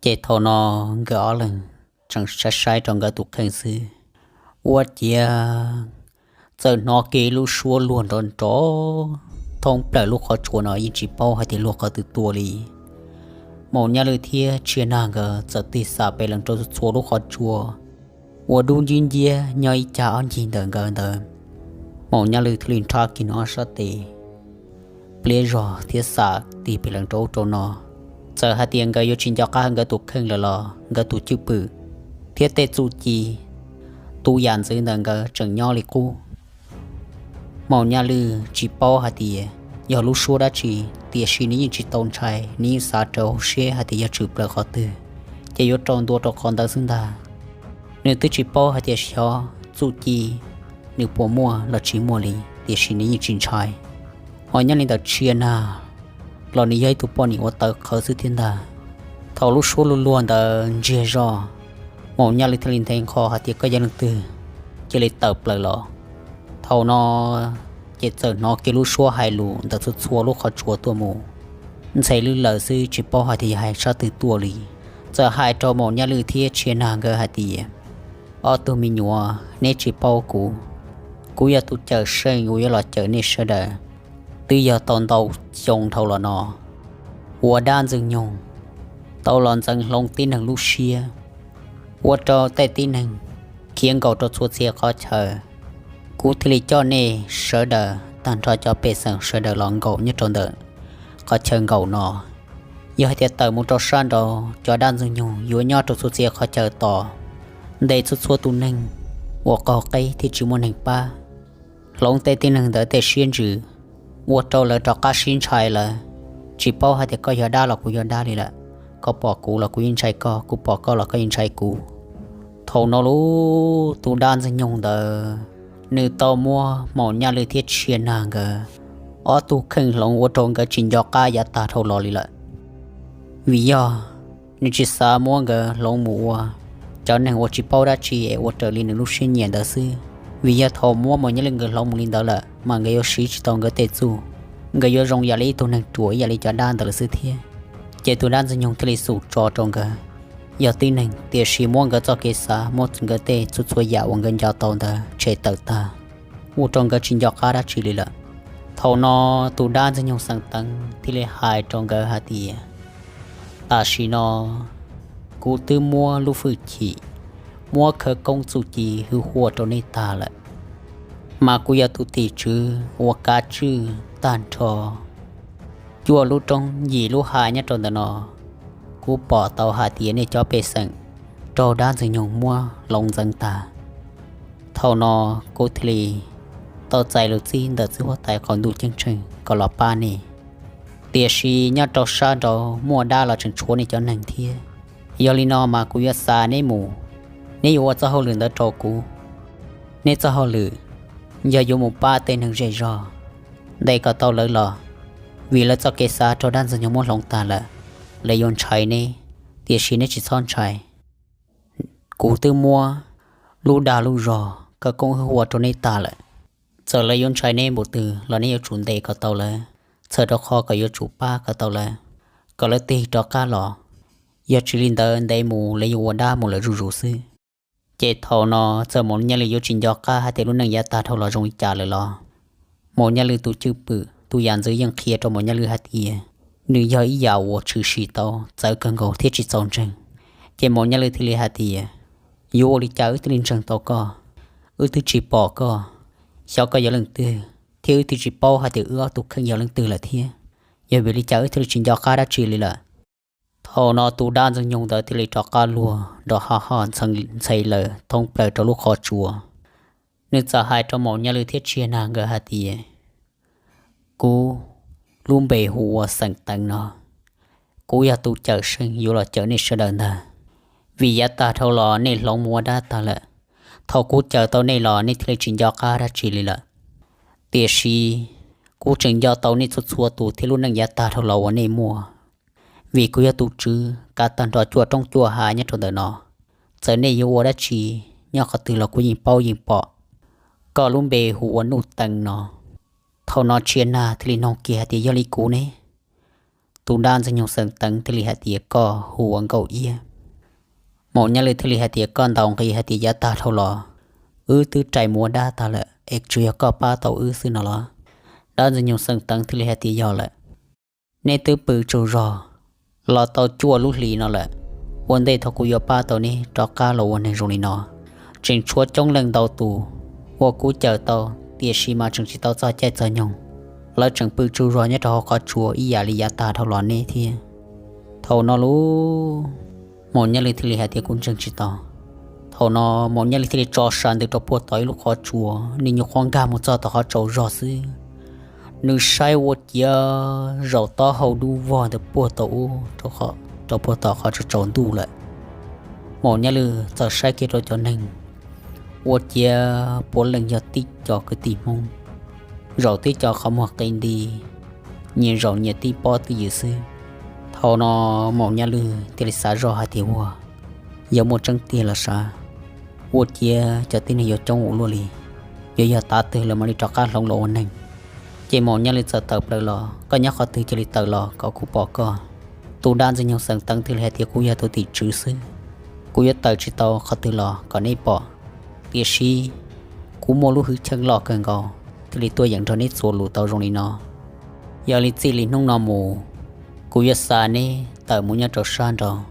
Ces thaum no nkawd ob leeg tseem saib saib rau nkawd tus kheej xwb, ua ciav txawm hnov kiag lub suab luag nrov nrov thoob plaws lub qhov tsua no, yeej tsis paub hais tias luag qhov twg tuaj li. Maum Nyaj Lwj thiab Tsia Nag nkawd txawm tig xam pes lees rau txhua lub qhov tsua uas dub nciab nciab nyob ib cag ob ncig ntawm nkawd ntawd. Maum Nyaj Lwj thiaj li nrhab kiag nws ob sab tes pliab zog thiab xam tig pes lees rau ub rau no. Txawm hais tias nkawd yuav tsis nco qab nkawd tus kheej lawm los nkawd tus cwj pwm thiab tej txuj ci, tus yam ntxwv ntawm nkawd tseem nyob li qub. Maum Nyaj Lwj tsis paub hais tias yog lub suab dab tsi, tiam sis nws yeej tsis tau ntshai, nws yeej xav rau hauv siab hais tias yog tshwm plaws qhov twg ces yuav rau ntua rau qhov ntawd xwb ntag. Nws twb tsis paub hais tias xyov txuj ci nws puas muaj los tsis muaj li, tiam sis nws yeej tsis ntshai. Ho nyob li ntawm Tsia Nag los nws yog ib tug poj niam uas tawv qhawv xwb thiab ntag. Thaum lub suab luag luag ntawd ntsiag zog, Maum Nyaj Lwj thiaj li nthe nqho hais tias koj yog leej twg, cia li tawm plaws los. Thaum no ces txawm hnov kiag lub suab hais lus ntawm txhua txhua lub qhov tsua tuaj mus, ntxhe lwj lawm xwb tsis paub hais tias yog hais sab twg tuaj li. Txawm hais rau Maum Nyaj Lwj thiab Tsia Nag nkawd hais tias, ob tug me nyuam, neb tsis paub kuv. Kuv yog tus cawm seej uas yuav los cawm nej sawv daws. Twb yog tau ntau xyoo dhau los no uas dab ntxwg nyoog tau los ntxeev hloov tib neeg lub siab, ua rau tej tib neeg khiav nkaum rau txhua txhia qhov chaw. Kuv thiaj li coj nej sawv daws tag nrho cov pej xeem sawv daws los nkaum nyob rau ntawm qhov chaw nkaum no. Yog hais tias tawm mus rau sab nraud, cov dab ntxwg nyoog yuav nyob rau txhua txhia qhov chaw tos, ntes txhua txhua tus neeg uas qaug qeb thiab tsis muaj neeg pab, hloov tej tib neeg ntawd tej siab ntsws, ua rau lawv rov qab sib ntshai lawm. Tsis paub hais tias koj yog dab los kuv yog dab li lawm, koj pom kuv los kuv yeej ntshai koj, kuv pom koj los koj yeej ntshai kuv. Thaum no lub tus dab ntxwg nyoog ntawd, nws tau muab Maum Nyaj Lwj thiab Tsia Nag nkawd ob tug kheej hloov ua rau nkawd tsis nco qab yav tag dhau los li lawm. Vim yog nws tsis xav muab nkawd hloov mus ua cov neeg uas tsis paub dab tsi es ua raws li nws lub siab nyiam ntawd xwb. Vim yog thaum muab Maum Nyaj Lwj nkawd hloov mus li ntawd lawm, mas nkawd yuav siv tsis tau nkawd tej txuj, nkawd yuav zoo yam li ib tug neeg ruam ib yam li cov dab ntawd lawm xwb thiab. Ces tus dab ntxwg nyoog thiaj li xum tso rau nkawd yog tib neeg, tiam sis muab nkawd txoj kev xav, muab nkawd tej txhua txhua yam uas nkawd nco tau ntawd tshem tawm tag, ua rau nkawd tsis nco qab dab tsi li lawm. Thaum no tus dab ntxwg nyoog xeem teev thiaj li hais rau nkawd hais tias, tam sim no kuv twb muab lub hwj chim, muab khawv koob txuj ci hwj huaj rau nej tag lawm, mas kuv yog tus tim tswv uas kav tswj tag nrho cuaj lub roob yim lub hav nyob rau ntawm no. Kuv pom tau hais tias nej cov pej xeem raug dab ntxwg nyoog muab hloov ntxeev tag. Thaum no kuv thiaj li tau txais lus txib ntawm txiv huab tais qaum ntuj ceeb tsheej kom los pab nej. Tiam sis nyob rau sab nraud muaj dab los tseem tshuav nej cov neeg thiab. Yog li no mas kuv yuav xa neb mus, neb yuav ua txoj hauj lwm ntawd rau kuv. Neb txoj hauj lwm yog yuav mus pab tej neeg zej zog, ntes kom tau lawv los, vim lawv txoj kev xav raug dab ntxwg nyoog muab hloov tag lawm. Lawv yuav ntshai neb, tiam sis neb tsis txhob ntshai. Kuv twb muab lub dag lub zog khawv koob hwj huaj rau neb tag lawm. Txawm lawv yuav ntshai neb npaum twg los neb yuav tsum ntes kom tau lawv, txhawm rau qhov kom yuav tsum pab kom tau lawv, kom lawv tig rov qab los. Yog tsis li ntawd ntev mus lawv yuav ua dab mus lawm zuj zus xwb. Ces thaum no txawm Maum Nyaj Lwm yuav tsis nco qab hais tias lub neej yav tag dhau los zoo li cas lawm los, Maum Nyaj Lwm tus cwj pwm tus yam ntxwv yeej qhia rau Maum Nyaj Lwm hais tias nws yog ib yam uas tshwm sim tau txawv kawg nkaus thiab tsis txaus ntseeg. Ces Maum Nyaj Lwm thiaj li hais tias, yuav ua li cas wb thiaj li ntseeg tau koj? Wb twb tsis pom koj, xyov koj yog leej twg, thiab wb twb tsis paub hais tias wb ob tug kheej yog leej twg lawm thiab. Yog vim li cas wb thiaj li tsis nco qab dab tsi li lawm? Thaum no tus dab ntxwg nyoog ntawd thiaj li rov qab luag nrov ho ho ntxhee lawm thoob plaws rau lub qhov tsua. Nws txawm hais rau Maum Nyaj Lwm thiab Tsia Nag nkawd hais tias, kuv lub npe hu ua Xeem Teev no. Kuv yog tus cawm seej yuav los cawm nej sawv daws ntag, vim yav tag dhau los nej hloov mus ua dab tag lawm. Thaum kuv cawm tau nej los nej thiaj li tsis nco qab dab tsi li lawm. Tiam sis kuv tseem nco tau nej txhua txhua tus thiab lub neej yav tag dhau los uas nej muaj, vim kuv yog tus tswv kav tag nrho cuaj roob cuaj hav nyob rau ntawm no. Txawm nej yuav ua dab tsi nyob qhov twg los kuv yeej paub yeej pom. Koj lub npe hu ua Nuj Teev no. Thaum no Tsia Nag thiaj li nug kiag hais tias, yog li kuv ne? Tus dab ntxwg nyoog Xeem Teev thiaj li hais tias, koj hu ua Nkauj Iab. Maum Nyaj Lwm thiaj li hais tias, koj ntaus nqi hais tias yav tag dhau los wb twb rais mus ua dab tag lawm es tsuas yog koj pab tau wb xwb no los? Dab ntxwg nyoog Xeem Teev thiaj li hais tias, yog lawm. Neb twb pw tsaug zog los tau cuaj lub hlis no lawm. Ua ntej thaum kuv yuav pab tau neb rov qab los ua neeg zoo li no, tseem tshuav coob leej ntau tus uas kuv cawm tau, tiam sis mas tseem tsis tau txog caij txog nyoog. Lawv tseem pw tsaug zog nyob rau hauv qhov tsua ib yam li yav tag dhau los neb thiab. Thaum no lub Maum Nyaj Lwm thiaj li hais tias, kuv ntseeg tsis tau. Thaum no Maum Nyaj Lwm thiaj li tso sa ntws rau puag tom ib lub qhov tsua, nws nyuam qhuav nkag mus txog tom qhov tsaus zog xwb, nws saib ua ciav zaum taub hau dub vog ntawd puag tau ub rau puag tom qhov tsaus ntuj lawm. Maum Nyaj Lwm txawm saib kiag rau cov neeg, ua ciav puav leej yog tib co kwv tij Hmoob, zaum tib co qhov muag qi nti, nyias zaum nyias tib pob twj ywm xwb. Thaum no Maum Nyaj Lwm thiaj li xav zoj hais tias, ua, yog muaj tseeb tiag los sav, ua ciav cov tib neeg yuav coob ua luaj li, yuav yog tav twg lawv mam li rov qab hloov los ua neeg. Ces Maum Nyaj Lwm txawm tawm plaws los, koj nyob qhov twg cia li tawm los kom kuv pom koj. Tus dab ntxwg nyoog Xeem Teev thiaj li hais tias, kuv yog tus tim tswv xwb, kuv yuav tawm tsis tau qhov twg los kom neb pom. Tiam sis kuv muaj lub hwj chim loj kawg nkaus thiaj li tuaj yeem nrog neb txuas lus tau zoo li no. Yog li txij li hnub no mus, kuv yuav xa neb tawm mus nyob rau sab nraud.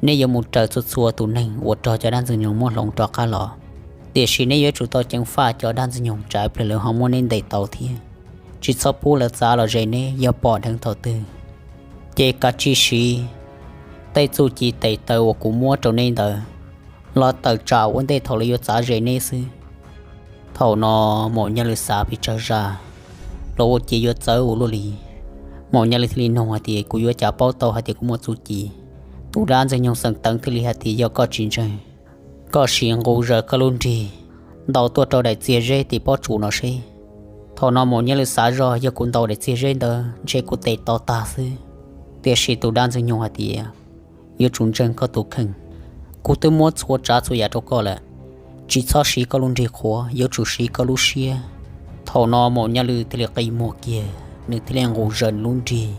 Neb yuav mus raws txhua txhua tus neeg uas raug cov dab ntxwg nyoog muab hloov rov qab los, tiam sis neb yuav tsum tau ceev faj cov dab ntxwg nyoog tsam ib pliag lawv ho muab neb ntes tau thiab. Tsis txhob pub lawv txav los ze neb, yog pom dheev thaum twg ces kav tsij siv tej txuj ci tes taw uas kuv muab rau neb ntawd los tawm tsam ua ntej thaum lawv yuav txav ze neb xwb. Thaum no Maum Nyaj Lwm xav pes tsawg zaj los ua ciav yuav txawv ua luaj li. Maum Nyaj Lwm thiaj li nug hais tias, kuv yuav cas paub tau hais tias kuv muaj txuj ci? Tus dab ntxwg nyoog Xeem Teev thiaj li hais tias, yog koj tsis ntseeg, koj sim nqus zaws koj lub nrig ntaus tuaj rau daim txiag zeb tim pob tsuas no seb. Thaum no Maum Nyaj Lwm xav zoj, yog kuv ntaus daim txiag zeb ntawd ntshe kuv tes to tag xwb. Tiam sis tus dab ntxwg nyoog hais tias, yuav tsum ntseeg koj tus kheej, kuv twb muab txhua tsav txhua yam rau koj lawm, tsis txhob siv koj lub nrig qhuav, yuav tsum siv koj lub siab Thaum no Maum Nyaj Lwj thiaj li qi muag kiag, nws thiaj li nqus zaws nws lub nrig.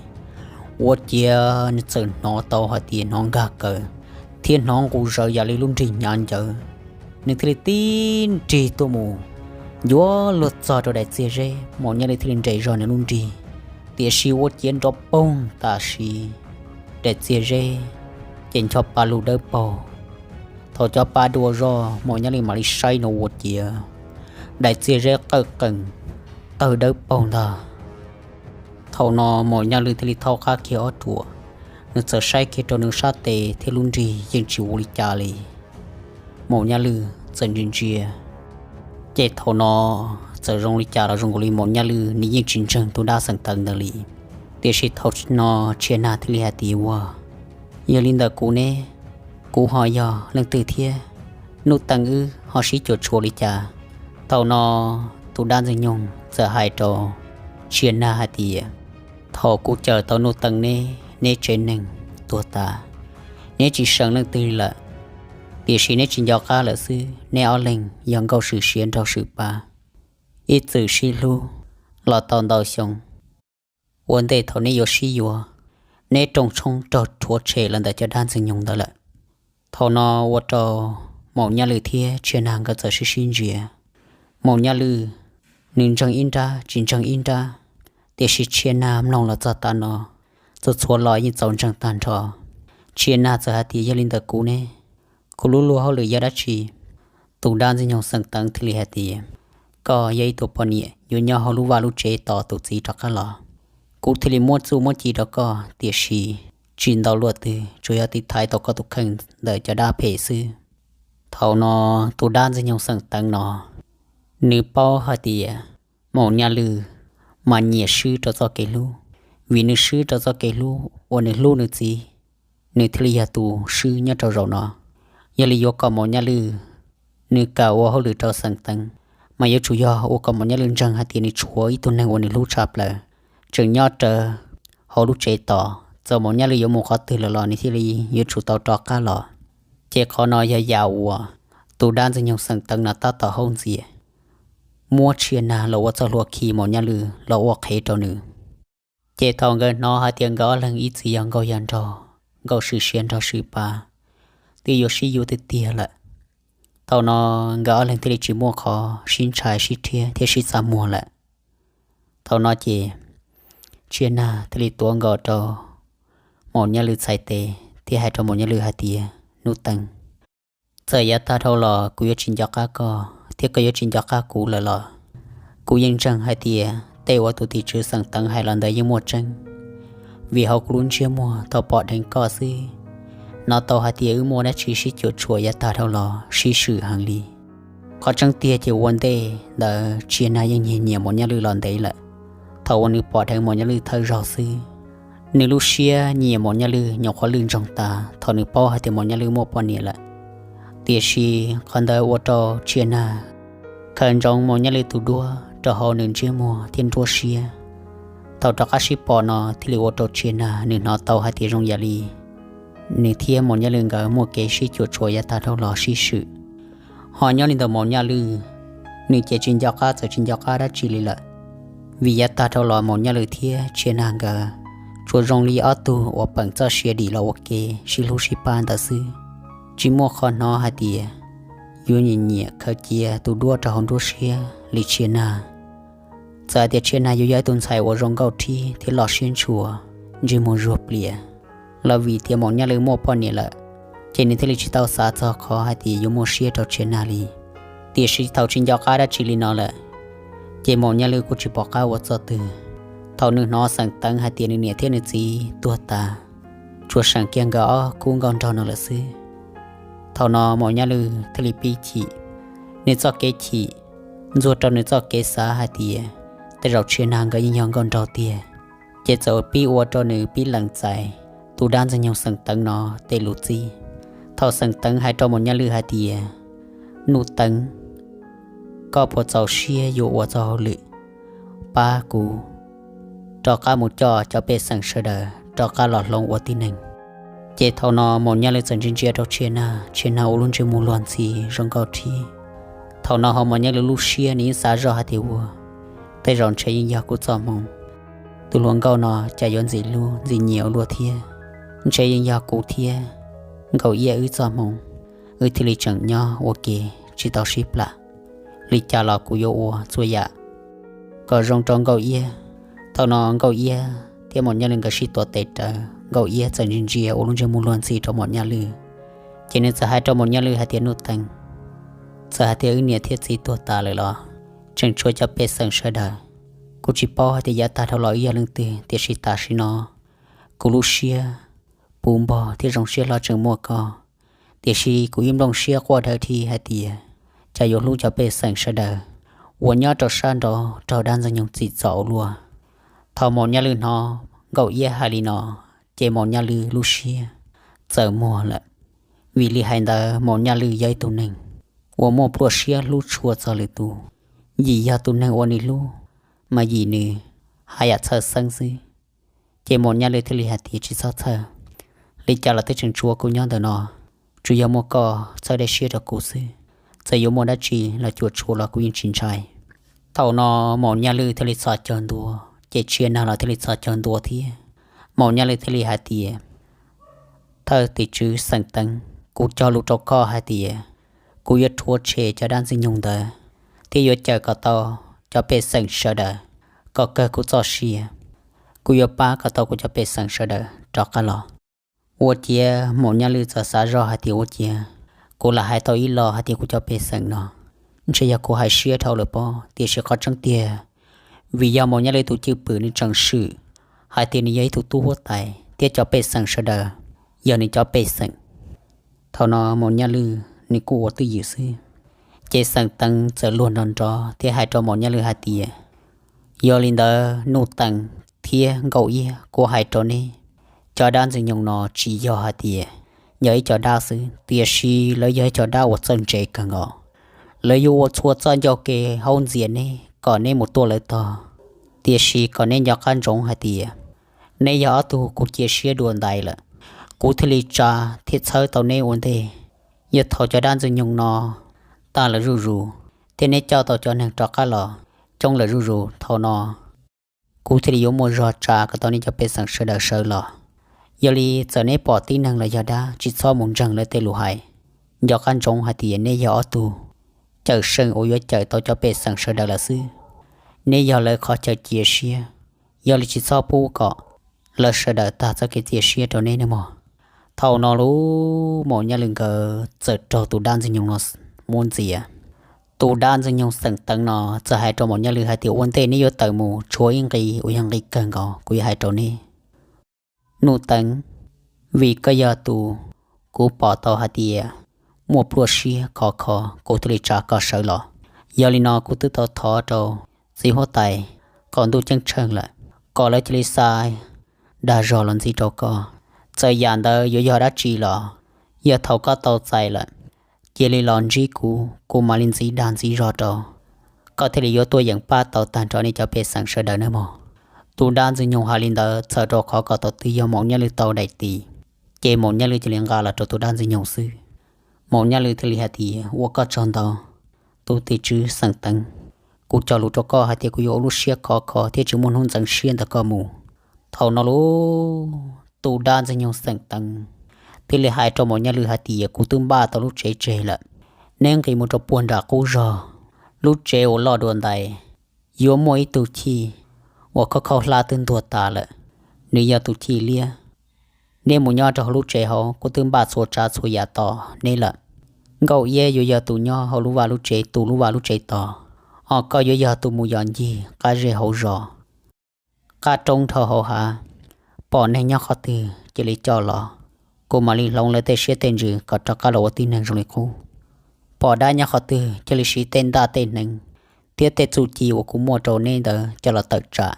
Ua ciav nws txawm hnov tau hais tias hnov nkag kawg thiab hnov nqus zaws yam li lub nrig hnyav ncawv. Nws thiaj li tib nrig tuaj mus, yuav luag txog rau daim txiag zeb, Maum Nyaj Lwj thiaj li nres zog nws lub nrig, tiam sis ua ciav nrov poog tam sim daim txiag zeb ces ncho pa lug dawb paug. Thaum cov pa dua zog Maum Nyaj Lwj mam li saib no ua ciav daim txiag zeb qawj qees tawg dawb paug ntag. Thaum no Maum Nyaj Lwj thiaj li thaub qab kiag ob ruam, nws txawm saib kiag rau nws sab tes thiab lub nrig yeej tsis ua li cas li. Maum Nyaj Lwj txawm ntsia ntsia, ces thaum no txawm zoo li cas los zoo nkaus li Maum Nyaj Lwj nws yeej tsis ntseeg tus dab xeem teev ntawd li. Tiam sis thaum no Tshia Nag thiaj li hais tias, Ua, yog li ntawm kuv ne, kuv ho yog leej twg thiab? Nuj Teev wb ho sib cuam tshuam li cas? Thaum no tus dab Ntxwg Nyoog txawm hais rau Tshia Nag hais tias, Thaum kuv cawm tau Nuj Teev ne, neb tsev neeg tuag tas, neb tsis seem leej twg lawm. Tiam sis neb tsis nco qab lawm xwb, neb ob leeg yog nkauj swm siav nrog swm pa, ib txwm sib hlub los tau ntau xyoo. Ua ntej thaum neb yuav sib yuav, neb rooj tshoob raug rhuav tshem los ntawm cov dab Ntxwg Nyoog ntawd lawm. Thaum no ua rau Maum Nyaj Lwj thiab Tshia Nag nkawd txawm sib sib ntsia. Maum Nyaj Lwj nws ntseeg ib nrab tsis ntseeg ib nrab, tiam sis Tshia Nag mloog los txog tav no, txhua txhua lo yeej txaus ntseeg tag nrho. Tshia Nag txawm hais tias, Yog li ntawm kuv ne, kuv lub luag hauj lwm yog dab tsi? Tus dab Ntxwg Nyoog xeem teev thiaj li hais tias, Koj yog ib tug poj niam yuav nyob hauv lub vaj lub tsev tos tus txiv rov qab los. Kuv thiaj li muab txuj muab ci rau koj, tiam sis tsis ntau luaj twg, tsuas yog tiv thaiv tau koj tus kheej ntawm cov dab phem xwb. Thaum no tus dab Ntxwg Nyoog xeem teev no, nws paub hais tias Maum Nyaj Lwj mas nyiam swb rau txoj kev hlub, vim nws swb rau txoj kev hlub uas nws hlub nws txiv, nws thiaj li yog tus swb nyob rau zaum no. Yog li yuav kom Maum Nyaj Lwj nws kam ua hauj lwm rau xeem teev, mas yuav tsum yog ua kom Maum Nyaj Lwj ntseeg hais tias nws tshuav ib tug neeg uas nws hlub tshaj plaws tseem nyob rawv hauv lub tsev tos, txawm Maum Nyaj Lwj yuav mus qhov twg lawm los nws thiaj li yuav tsum tau rov qab los. Ces qhov no yog yam uas tus dab Ntxwg Nyoog xeem teev no tab tom haub ntxias, muab Tshia Nag los ua txoj hlua khi Maum Nyaj Lwj los ua qhev rau nws. Ces thaum nkawd hnov hais tias nkawd ob leeg ib txwm yog nkauj yog nraug, nkauj swm siav nrog swm pa, twb yuav sib yuav tiag tiag lawm, thaum no nkawd ob leeg thiaj li tsis muaj qhov sib ntshai sib rhiab thiab sib txaj muag lawm. Thaum no ces Tshia Nag thiaj li tuav nkaus rau Maum Nyaj Lwj txhais tes thiab hais rau Maum Nyaj Lwj hais tias, Nuj Teev, txawm yav tag dhau los kuv yuav tsis nco qab koj thiab koj yuav tsis nco qab kuv lawm los, kuv yeej ntseeg hais tias tej uas tus tim tswv xeem teev hais los ntawd yeej muaj tseeb. Vim hauv kuv lub ntsiab muag thaum pom dheev koj xwb, hnov tau hais tias wb muaj dab tsi sib cuam tshuam yav tag dhau los sib swm heev li. Qhov tseeb tiag ces ua ntej ntawd Tshia Nag yeej nyiam nyiam Maum Nyaj Lwj los ntev lawm. Thaum uas nws pom dheev Maum Nyaj Lwj thawj zaug xwb, nws lub siab nyiam Maum Nyaj Lwj nyuam qhuav lwj ntsoog tas thaum nws paub hais tias Maum Nyaj Lwj muaj poj niam lawm. Tiam sis qhov ntawd ua rau Tshia Nag khaws ntsoov Maum Nyaj Lwj tus duab rau hauv nws ntsiab muag thiab nruab siab. Thaum rov qab sib pom no thiaj li ua rau Tshia Nag nws hnov tau hais tias zoo yam li nws thiab Maum Nyaj Lwj nkawd muaj kev sib cuam tshuam yav tag dhau los sib swm. Ho nyob li ntawm Maum Nyaj Lwj, nws ces tsis nco qab txawm tsis nco qab dab tsi li lawm, vim yav tag dhau los Maum Nyaj Lwj thiab Tshia Nag nkawd tsuas zoo li ob tug uas peem txoj sia dim los ua ke sib hlub sib pab ntawd xwb, tsis muaj qhov hnov hais tias yuav nyiam nyiam khaws cia tus duab rau hauv nruab siab li Tshia Nag. Txawm hais tias Tshia Nag yuav yog ib tug ntxhais uas zoo nkauj rhib thiab loj siab ntshua, ntsej muag zuag plias, los vim tias Maum Nyaj Lwj muaj poj niam lawm, ces nws thiaj li tsis tau xav txog qhov hais tias yuav muaj siab rau Tshia Nag li. Tiam sis thaum tsis nco qab dab tsi li no lawm, ces Maum Nyaj Lwj kuj tsis pom qab ua txoj twg. Thaum nws hnov xeem teev hais tias nws niam thiab nws txiv tuag tas, tsuas seem kiag nkawd ob khub nkauj nraug no lawm xwb, thaum no Maum Nyaj Lwj thiaj li pib chim. Nws txoj kev chim ntxuag rau nws txoj kev xav hais tias tej zaum Tshia Nag nkawd yeej yog nkauj nraug tiag, ces txawm pib ua rau nws pib lees txais tus dab Ntxwg Nyoog xeem teev no tej lus txib. Thaum xeem teev hais rau Maum Nyaj Lwj hais tias, Nuj Teev, koj puas txaus siab yuav ua txoj hauj lwm pab kuv rov qab mus coj cov pej xeem sawv daws rov qab los hloov ua tib neeg? Ces thaum no Maum Nyaj Lwj txawm ntsia ntsia rau Tshia Nag, Tshia Nag ua lub ntsej muag luag ntxhi zoo nkauj rhib. Thaum no ho Maum Nyaj Lwj lub siab nws yeej xav zoj hais tias ua, tej zaum ntshe yeej yog kuv txoj hmoo. Tus hluas nkauj no cas yuav ntxim hlub ntxim nyiam ua luaj thiab. Ntshe yeej yog kuv thiab Nkauj Iab wb txoj hmoo, wb thiaj li tseem nyob ua ke tsis tau sib plam. Li cas los kuv yuav ua txhua yam kom zoo rau Nkauj Iab. Thaum no Nkauj Iab thiab Maum Nyaj Lwj nkawd sib tuav tes rawv, Nkauj Iab txawm ntsia ntsia ua lub ntsej muag luag ntxhi rau Maum Nyaj Lwj. Ces nws txawm hais rau Maum Nyaj Lwj hais tias, Nuj Teev, txawm hais tias wb niam thiab txiv tuag tas lawm los tseem tshuav cov pej xeem sawv daws. Kuv tsis paub hais tias yav tag dhau los wb yog leej twg, tiam sis tam sim no kuv lub siab puv npog thiab zoo siab hlo tseem muaj koj. Tiam sis kuv ib nplooj siab quaj dhawv dhi hais tias cas yuav hlub cov pej xeem sawv daws uas nyob rau sab nraud raug dab Ntxwg Nyoog txim txom ua luaj. Thaum Maum Nyaj Lwj hnov Nkauj Iab hais li no, ces Maum Nyaj Lwj lub siab txawm muag lawm. Vim li hais ntawd Maum Nyaj Lwj yog ib tug neeg uas muaj pluaj siab hlub tshua txog lwm tus, vim yog tus neeg uas nws hlub mas vim nws haj yam txhawj xeeb xwb. Ces Maum Nyaj Lwj thiaj li hais tias, Tsis txhob txhawj, li cas los twb tseem tshuav kuv nyob ntawm no, tsuas yog muaj koj txhawb dej siab rau kuv xwb. Txawm yuav muaj dab tsi los cuam tshuam los kuv yeej tsis ntshai. Thaum no Maum Nyaj Lwj thiaj li txhos caug ntua, ces Tsia Nag los thiaj li txhos caug ntua thiab. Maum Nyaj Lwj thiaj li hais tias, Thawj tim tswv Xeem Teev, kuv cog lus rau koj hais tias kuv yuav rhuav tshem cov dab Ntxwg Nyoog ntawd thiab yuav cawm kom tau cov pej xeem sawv daws kom kawg kuv txoj sia. Kuv yuav pab kom tau kuv cov pej xeem sawv daws rov qab los. Ua ciav Maum Nyaj Lwj txawm xav zoj hais tias, Ua ciav kuv lam hais tau ib lo hais tias kuv cov pej xeem no, ntshe yog kuv hais siab dhau lawm pob. Tiam sis qhov tseeb tiag, vim yog Maum Nyaj Lwj tus cwj pwm nws tseem swm hais tias nws yog ib tug tub huab tais thiab cov pej xeem sawv daws yog nws cov pej xeem. Thaum no Maum Nyaj Lwj nws kuj ua twj ywm xwb, ces Xeem Teev txawm luag nrov nrov thiab hais rau Maum Nyaj Lwj hais tias, Yog li ntawd Nuj Teev thiab Nkauj Iab, kuv hais rau neb, cov dab Ntxwg Nyoog no tsis yog hais tias yog ib co dab xwb, tiam sis lawv yog ib co dab uas txawj ntse kawg nkaus. Lawv yuav ua txhua txoj ncauj ke haub ntxias neb kom neb mus tuaj lawv tog. Tiam sis kom neb nco qab ntsoov hais tias neb yog ob tug kuv cia siab dua ntais lawm, kuv thiaj li tsa thiab txhawb tau neb ua ntej. Yog thaum cov dab Ntxwg Nyoog no tag lawm zuj zus thiab neb coj tau cov neeg rov qab los coob lawm zuj zus, thaum no kuv thiaj li yuav muaj zog tsa kom tau neb cov pej xeem sawv daws sawv los. Yog li txawm neb pom tib neeg los yog dab, tsis txhob mus ntseeg lawv tej lus hais. Nco qab ntsoov hais tias neb yog ob tug cawm seej uas yuav cawm tau cov pej xeem sawv daws lawm xwb. Neb yog lawv qhov chaw cia siab, yog li tsis txhob pub kom lawv sawv daws tag txoj kev cia siab rau neb nawb mog. Thaum no lub Maum Nyaj Lwj nkawd txawm raug tus dab Ntxwg Nyoog no muab ntxias. Tus dab Ntxwg Nyoog Xeem Teev no txawm hais rau Maum Nyaj Lwj hais tias, Ua ntej neb yuav tawm mus tshuav ib nqi uas yog nqi kawg nkaus kuv yuav hais rau neb. Nuj Teev, vim koj yog tus kuv pom tau hais tias muaj pluaj siab khov kho, kuv thiaj li tsa koj sawv los. Yog li no kuv twb tau thov rau txiv huab tais qaum ntuj ceeb tsheej lawm, kom lawv cia li xa dag zog los ntxiv rau koj. Txawm yam ntawd yuav yog dab tsi los, yog thaum koj tau txais lawm, cia li los ntsib kuv, kuv mam li ntxiv dag ntxiv zog rau, koj thiaj li yuav tuaj yeem pab tau tag nrho nej cov pej xeem sawv daws nawb mog. Tus dab Ntxwg Nyoog hais li ntawd txhawm rau qhov kom tau twg yog Maum Nyaj Lwj tau daim tis, ces Maum Nyaj Lwj cia li nqa los rau tus dab Ntxwg Nyoog xwb. Maum Nyaj Lwj thiaj li hais tias, Ua koj tsaug ntau, tus tim tswv Xeem Teev. Kuv cog lus rau koj hais tias kuv yuav ua lub siab khov kho thiab tsis muaj hnub ntxeev siab ntawm koj mus. Thaum no lub tus dab Ntxwg Nyoog Xeem Teev thiaj li hais rau Maum Nyaj Lwj hais tias, Kuv twb npaj tau lub tsev tseg lawm, neb nqis mus rau puag nram qub zog, lub tsev uas loj dua ntais, yuav muaj ib tug chij uas khaub khaub hlab twb ntuag tas lawm, nws yog tus chij liab. Neb mus nyob rau hauv lub tsev hauv, kuv twb npaj txhua tsav txhua yam tos neb lawm. Nkauj Iab yuav yog tus nyob hauv lub vaj lub tsev, tu lub vaj lub tsev tos, ho koj yuav yog tus mus yos ncig qab zej hauv zos, qab roob dhau hauv hav. Pom neeg nyob qhov twg cia li coj los, kuv mam li hloov lawv tej siab tej ntsws kom rov qab los ua tib neeg zoo li qub. Pom dab nyob qhov twg cia li siv tej ntaj tej hneev thiab tej txuj ci uas kuv muaj rau neb ntawd coj los tawm tsam,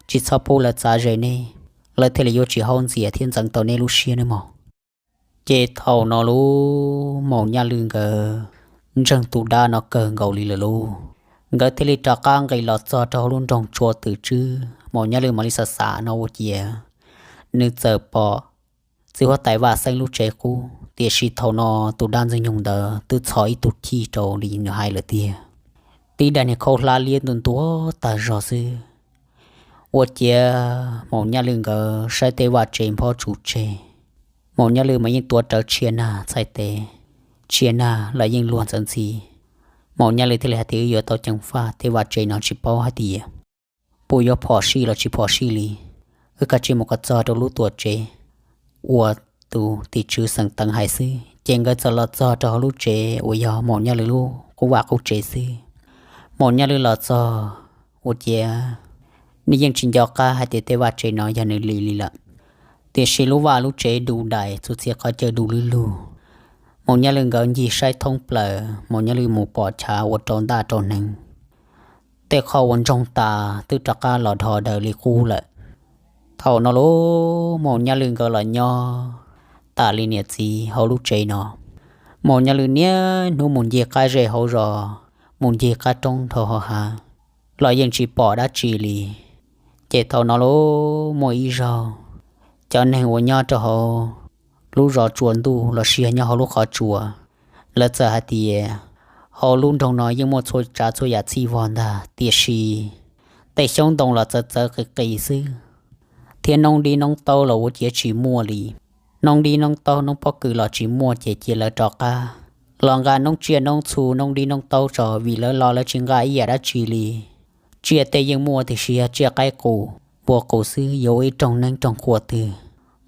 tsis txhob pub lawv txav ze neb, lawv thiaj li yuav tsis haub ntxias thiab ntxeev tau neb lub siab nawb mog. Ces thaum no lub Maum Nyaj Lwj nkawd ntseeg tus dab no kawg nkaus li lawm lauj. Nkawd thiaj li rov qab nqis los txog rau hauv lub nroog Tsua Twm Tswb. Maum Nyaj Lwj mam li xav xav no ua ciav nws txawm pom txiv huab tais Vaj Xeeb lub tsev qub, tiam sis thaum no tus dab Ntxwg Nyoog ntawd twb txhos ib tug chij rau li nws hais lawm tiag. tib daim niag khaub hlab liab ntua ntua tag zog xwb. Ua ciav Maum Nyaj Lwj nkawd saib tej vaj tsev nphob tsuas tseg, Maum Nyaj Lwj mas yeej tuav rawv Tshia Nag txhais tes, Tshia Nag los yeej luag ntxhi ntxhi. Maum Nyaj Lwj thiaj li hais tias, Wb yuav tau ceev faj, tej vaj tsev no tsis paub hais tias puas yuav phom sij los tsis phom sij li. Wb kav tsij mus kom txog rau lub tuam tsev uas tus tim tswv xeem Teev hais xwb. Ces nkawd txawm los txog rau hauv lub tsev uas yog Maum Nyaj Lwj lub qub vaj qub tsev xwb. Maum Nyaj Lwj los txog, ua ciav nws yeej tsis nco qab hais tias tej vaj tsev no yog nws li li lawm. Tiam sis lub vaj lub tsev du dais, txhua txhia qhov chaw du lug lug. Maum Nyaj Lwj nkawd ncig saib thoob plaws, Maum Nyaj Lwj mus pom chav ua rau ntaj rau hneev, tej qho uas ntsoog tas twb rov qab los dhos daws li qub lawm. Thaum no lauj, Maum Nyaj Lwj nkawd los nyob tas li niam txiv hauv lub tsev no. Maum Nyaj Lwj niaj hnub mus ncig qab zej hauv zos, mus ncig qab roob dhau hauv hav, los yeej tsis pom dab tsi li. Ces thaum no lauj, muaj ib zaug, cov neeg uas nyob rau hauv lub zos tsua ntuj los sis nyob hauv lub qhov tsua, lawv txawm hais tias, Hauv lub nroog no yeej muaj txhua tsav txhua yam txhij vog ntag, tiam sis tej xyoob ntoo los txawv txawv qis qis xwb, thiab noob dib noob taub los ua ciav tsis muaj li. Noob dib noob taub noob pob kws los tsis muaj, ces cia lawv rov qab los nqa noob tsiaj noob txhu noob dib noob taub tso, vim lawv los lawv tsis nqa ib yam dab tsi li. Tsiaj tej yeej muaj, tiam sis yog tsiaj qaib qus npua qus xwb, yuav ua ib rooj neeb rooj quaj twg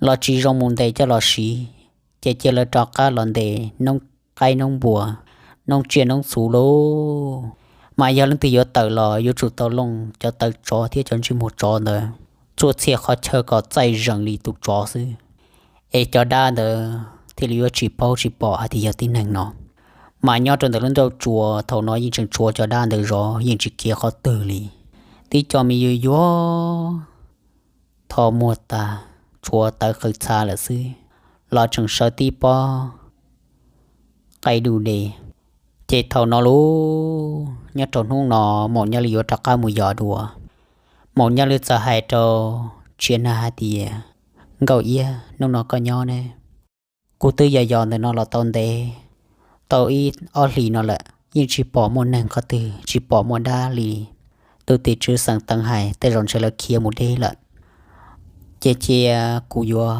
los tsis zoo mus ntes coj los siv. Ces cia lawv rov qab los ntes noob qaib noob npua, noob tsiaj noob txhu lauj. Mas yog leej twg yuav tawm los yuav tsum tau looj cov taw tsov thiab cov ntsej muag tsov ntawd, txhua txhia qhov chaw kom txaij zees li tus tsov xwb, es cov dab ntawd thiaj li yuav tsis paub tsis pom hais tias yog tib neeg no. Mas nyob rau ntawm lub nrauj tsua thaum no yeej tseem tshuav cov dab ntawd zov, yeej tsis khiav qhov twg li. Tib co me yus yuav tho muag tas, tshuav tawv qw txha lawm xwb, los tseem sawv tib pob qaij du de. Ces thaum no lauj, nyob rau hnub no, Maum Nyaj Lwj yuav rov qab mus yos dua. Maum Nyaj Lwj txawm hais rau Tshia Nag hais tias, Nkauj Iab, hnub no koj nyob ne. Kuv twb yos yos ntawm no los tau ntev, tau ib ob hlis no lawm, yeej tsis pom muaj neeg qhov twg, tsis pom muaj dab li. Tus tim tswv xeem Teev hais tej zaum ntshe lawv khiav mus deb lawm. Ces cia kuv yuav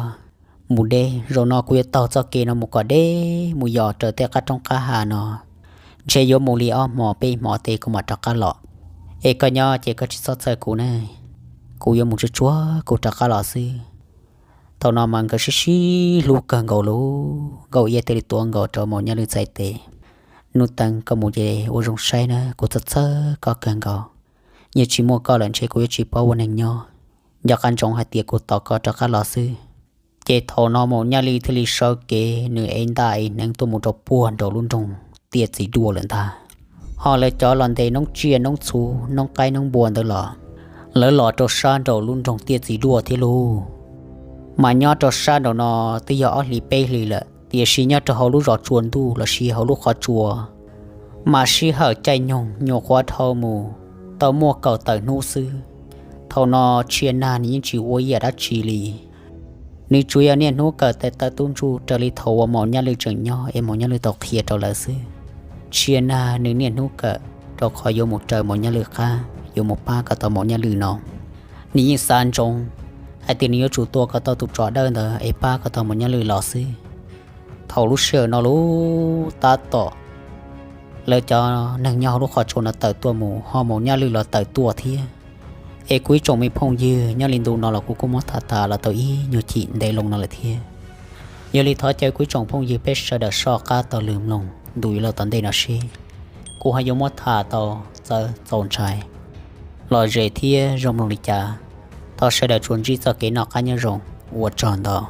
mus deb, zaum no kuv yuav taug txoj kev no mus kom deb mus yos raws tej qab roob qab hav no, ntshe yuav mus li ob hmo peb hmo tes kuv mam rov qab los. Es koj nyob ces koj tsis txhob txhawj kuv ne, kuv yuav mus tsuag tsuag kuv rov qab los xwb. Thaum no mas nkawd sib sib hlub kawg nkaus lauj, Nkauj Iab thiaj li tuav nkaus rau Maum Nyaj Lwj txhais tes, Nuj Teev, koj mus ces ua zoo saib na, kuv txhawj txhawj koj kawg nkaus. Yog tsis muaj koj lawm ntshe kuv yuav tsis paub ua neeg nyob. Nco qab ntsoov hais tias kuv tos koj rov qab los xwb. Ces thaum no Maum Nyaj Lwj thiaj li sawv kev, nws ev ntaj ev hneev tuaj mus rau puag nraum lub nroog Tiaj Txiv Duaj lawm ntag. Ho lawv cov los ntes noob tsiaj noob txhu, noob qaib noob npua ntawd los, lawv los rau sab nraum lub nroog Tiaj Txiv Duaj thiab lauj. Mas nyob rau sab nraum no twb yog ob hlis peb hlis lawm, tiam sis nyob rau hauv lub zos tsua ntuj los sis hauv lub qhov tsua, mas sij hawm caij nyoog nyuam qhuav dhau mus tau muaj kaum tawm hnub xwb. Thaum no Tshia Nag nws yeej tsis ua ib yam dab tsi li. Nws tsuas yog niaj hnub kawm tes taw tub ntsuj raws li thaum uas Maum Nyaj Lwj tseem nyob es Maum Nyaj Lwj tau qhia rau lawv xwb. Tshia Nag nws niaj hnub kawm rau qhov yuav mus raws Maum Nyaj Lwj qab, yuav mus pab kom tau Maum Nyaj Lwj no. Nws yeej xav ntsoov hais tias nws yuav tsum tua kom tau tus tsov dawb ntawd es pab kom tau Maum Nyaj Lwj los xwb. Thaum lub sij hawm no lauj, tab tom lawv cov neeg nyob hauv lub qhov tsua no tawm tuaj mus, ho Maum Nyaj Lwj los tawm tuaj thiab. Es kuv ib tsoom me phooj ywg, nyob li ntu no los kuv kuj muab tham tham los tau ib nyuag chim ntev loo no lawm thiab. Yog li thov caw kuv ib tsoom phooj ywg peb sawv daws soj qab taug lw mloog ntu yuav los tom ntej no seb kuv ho yuav muab tham tau txawv txaus ntshai, lom zem thiab zoo mloog li cas. Thov sawv daws tsuas ntsib txoj kev noj qab nyob zoo, ua tsaug ntau.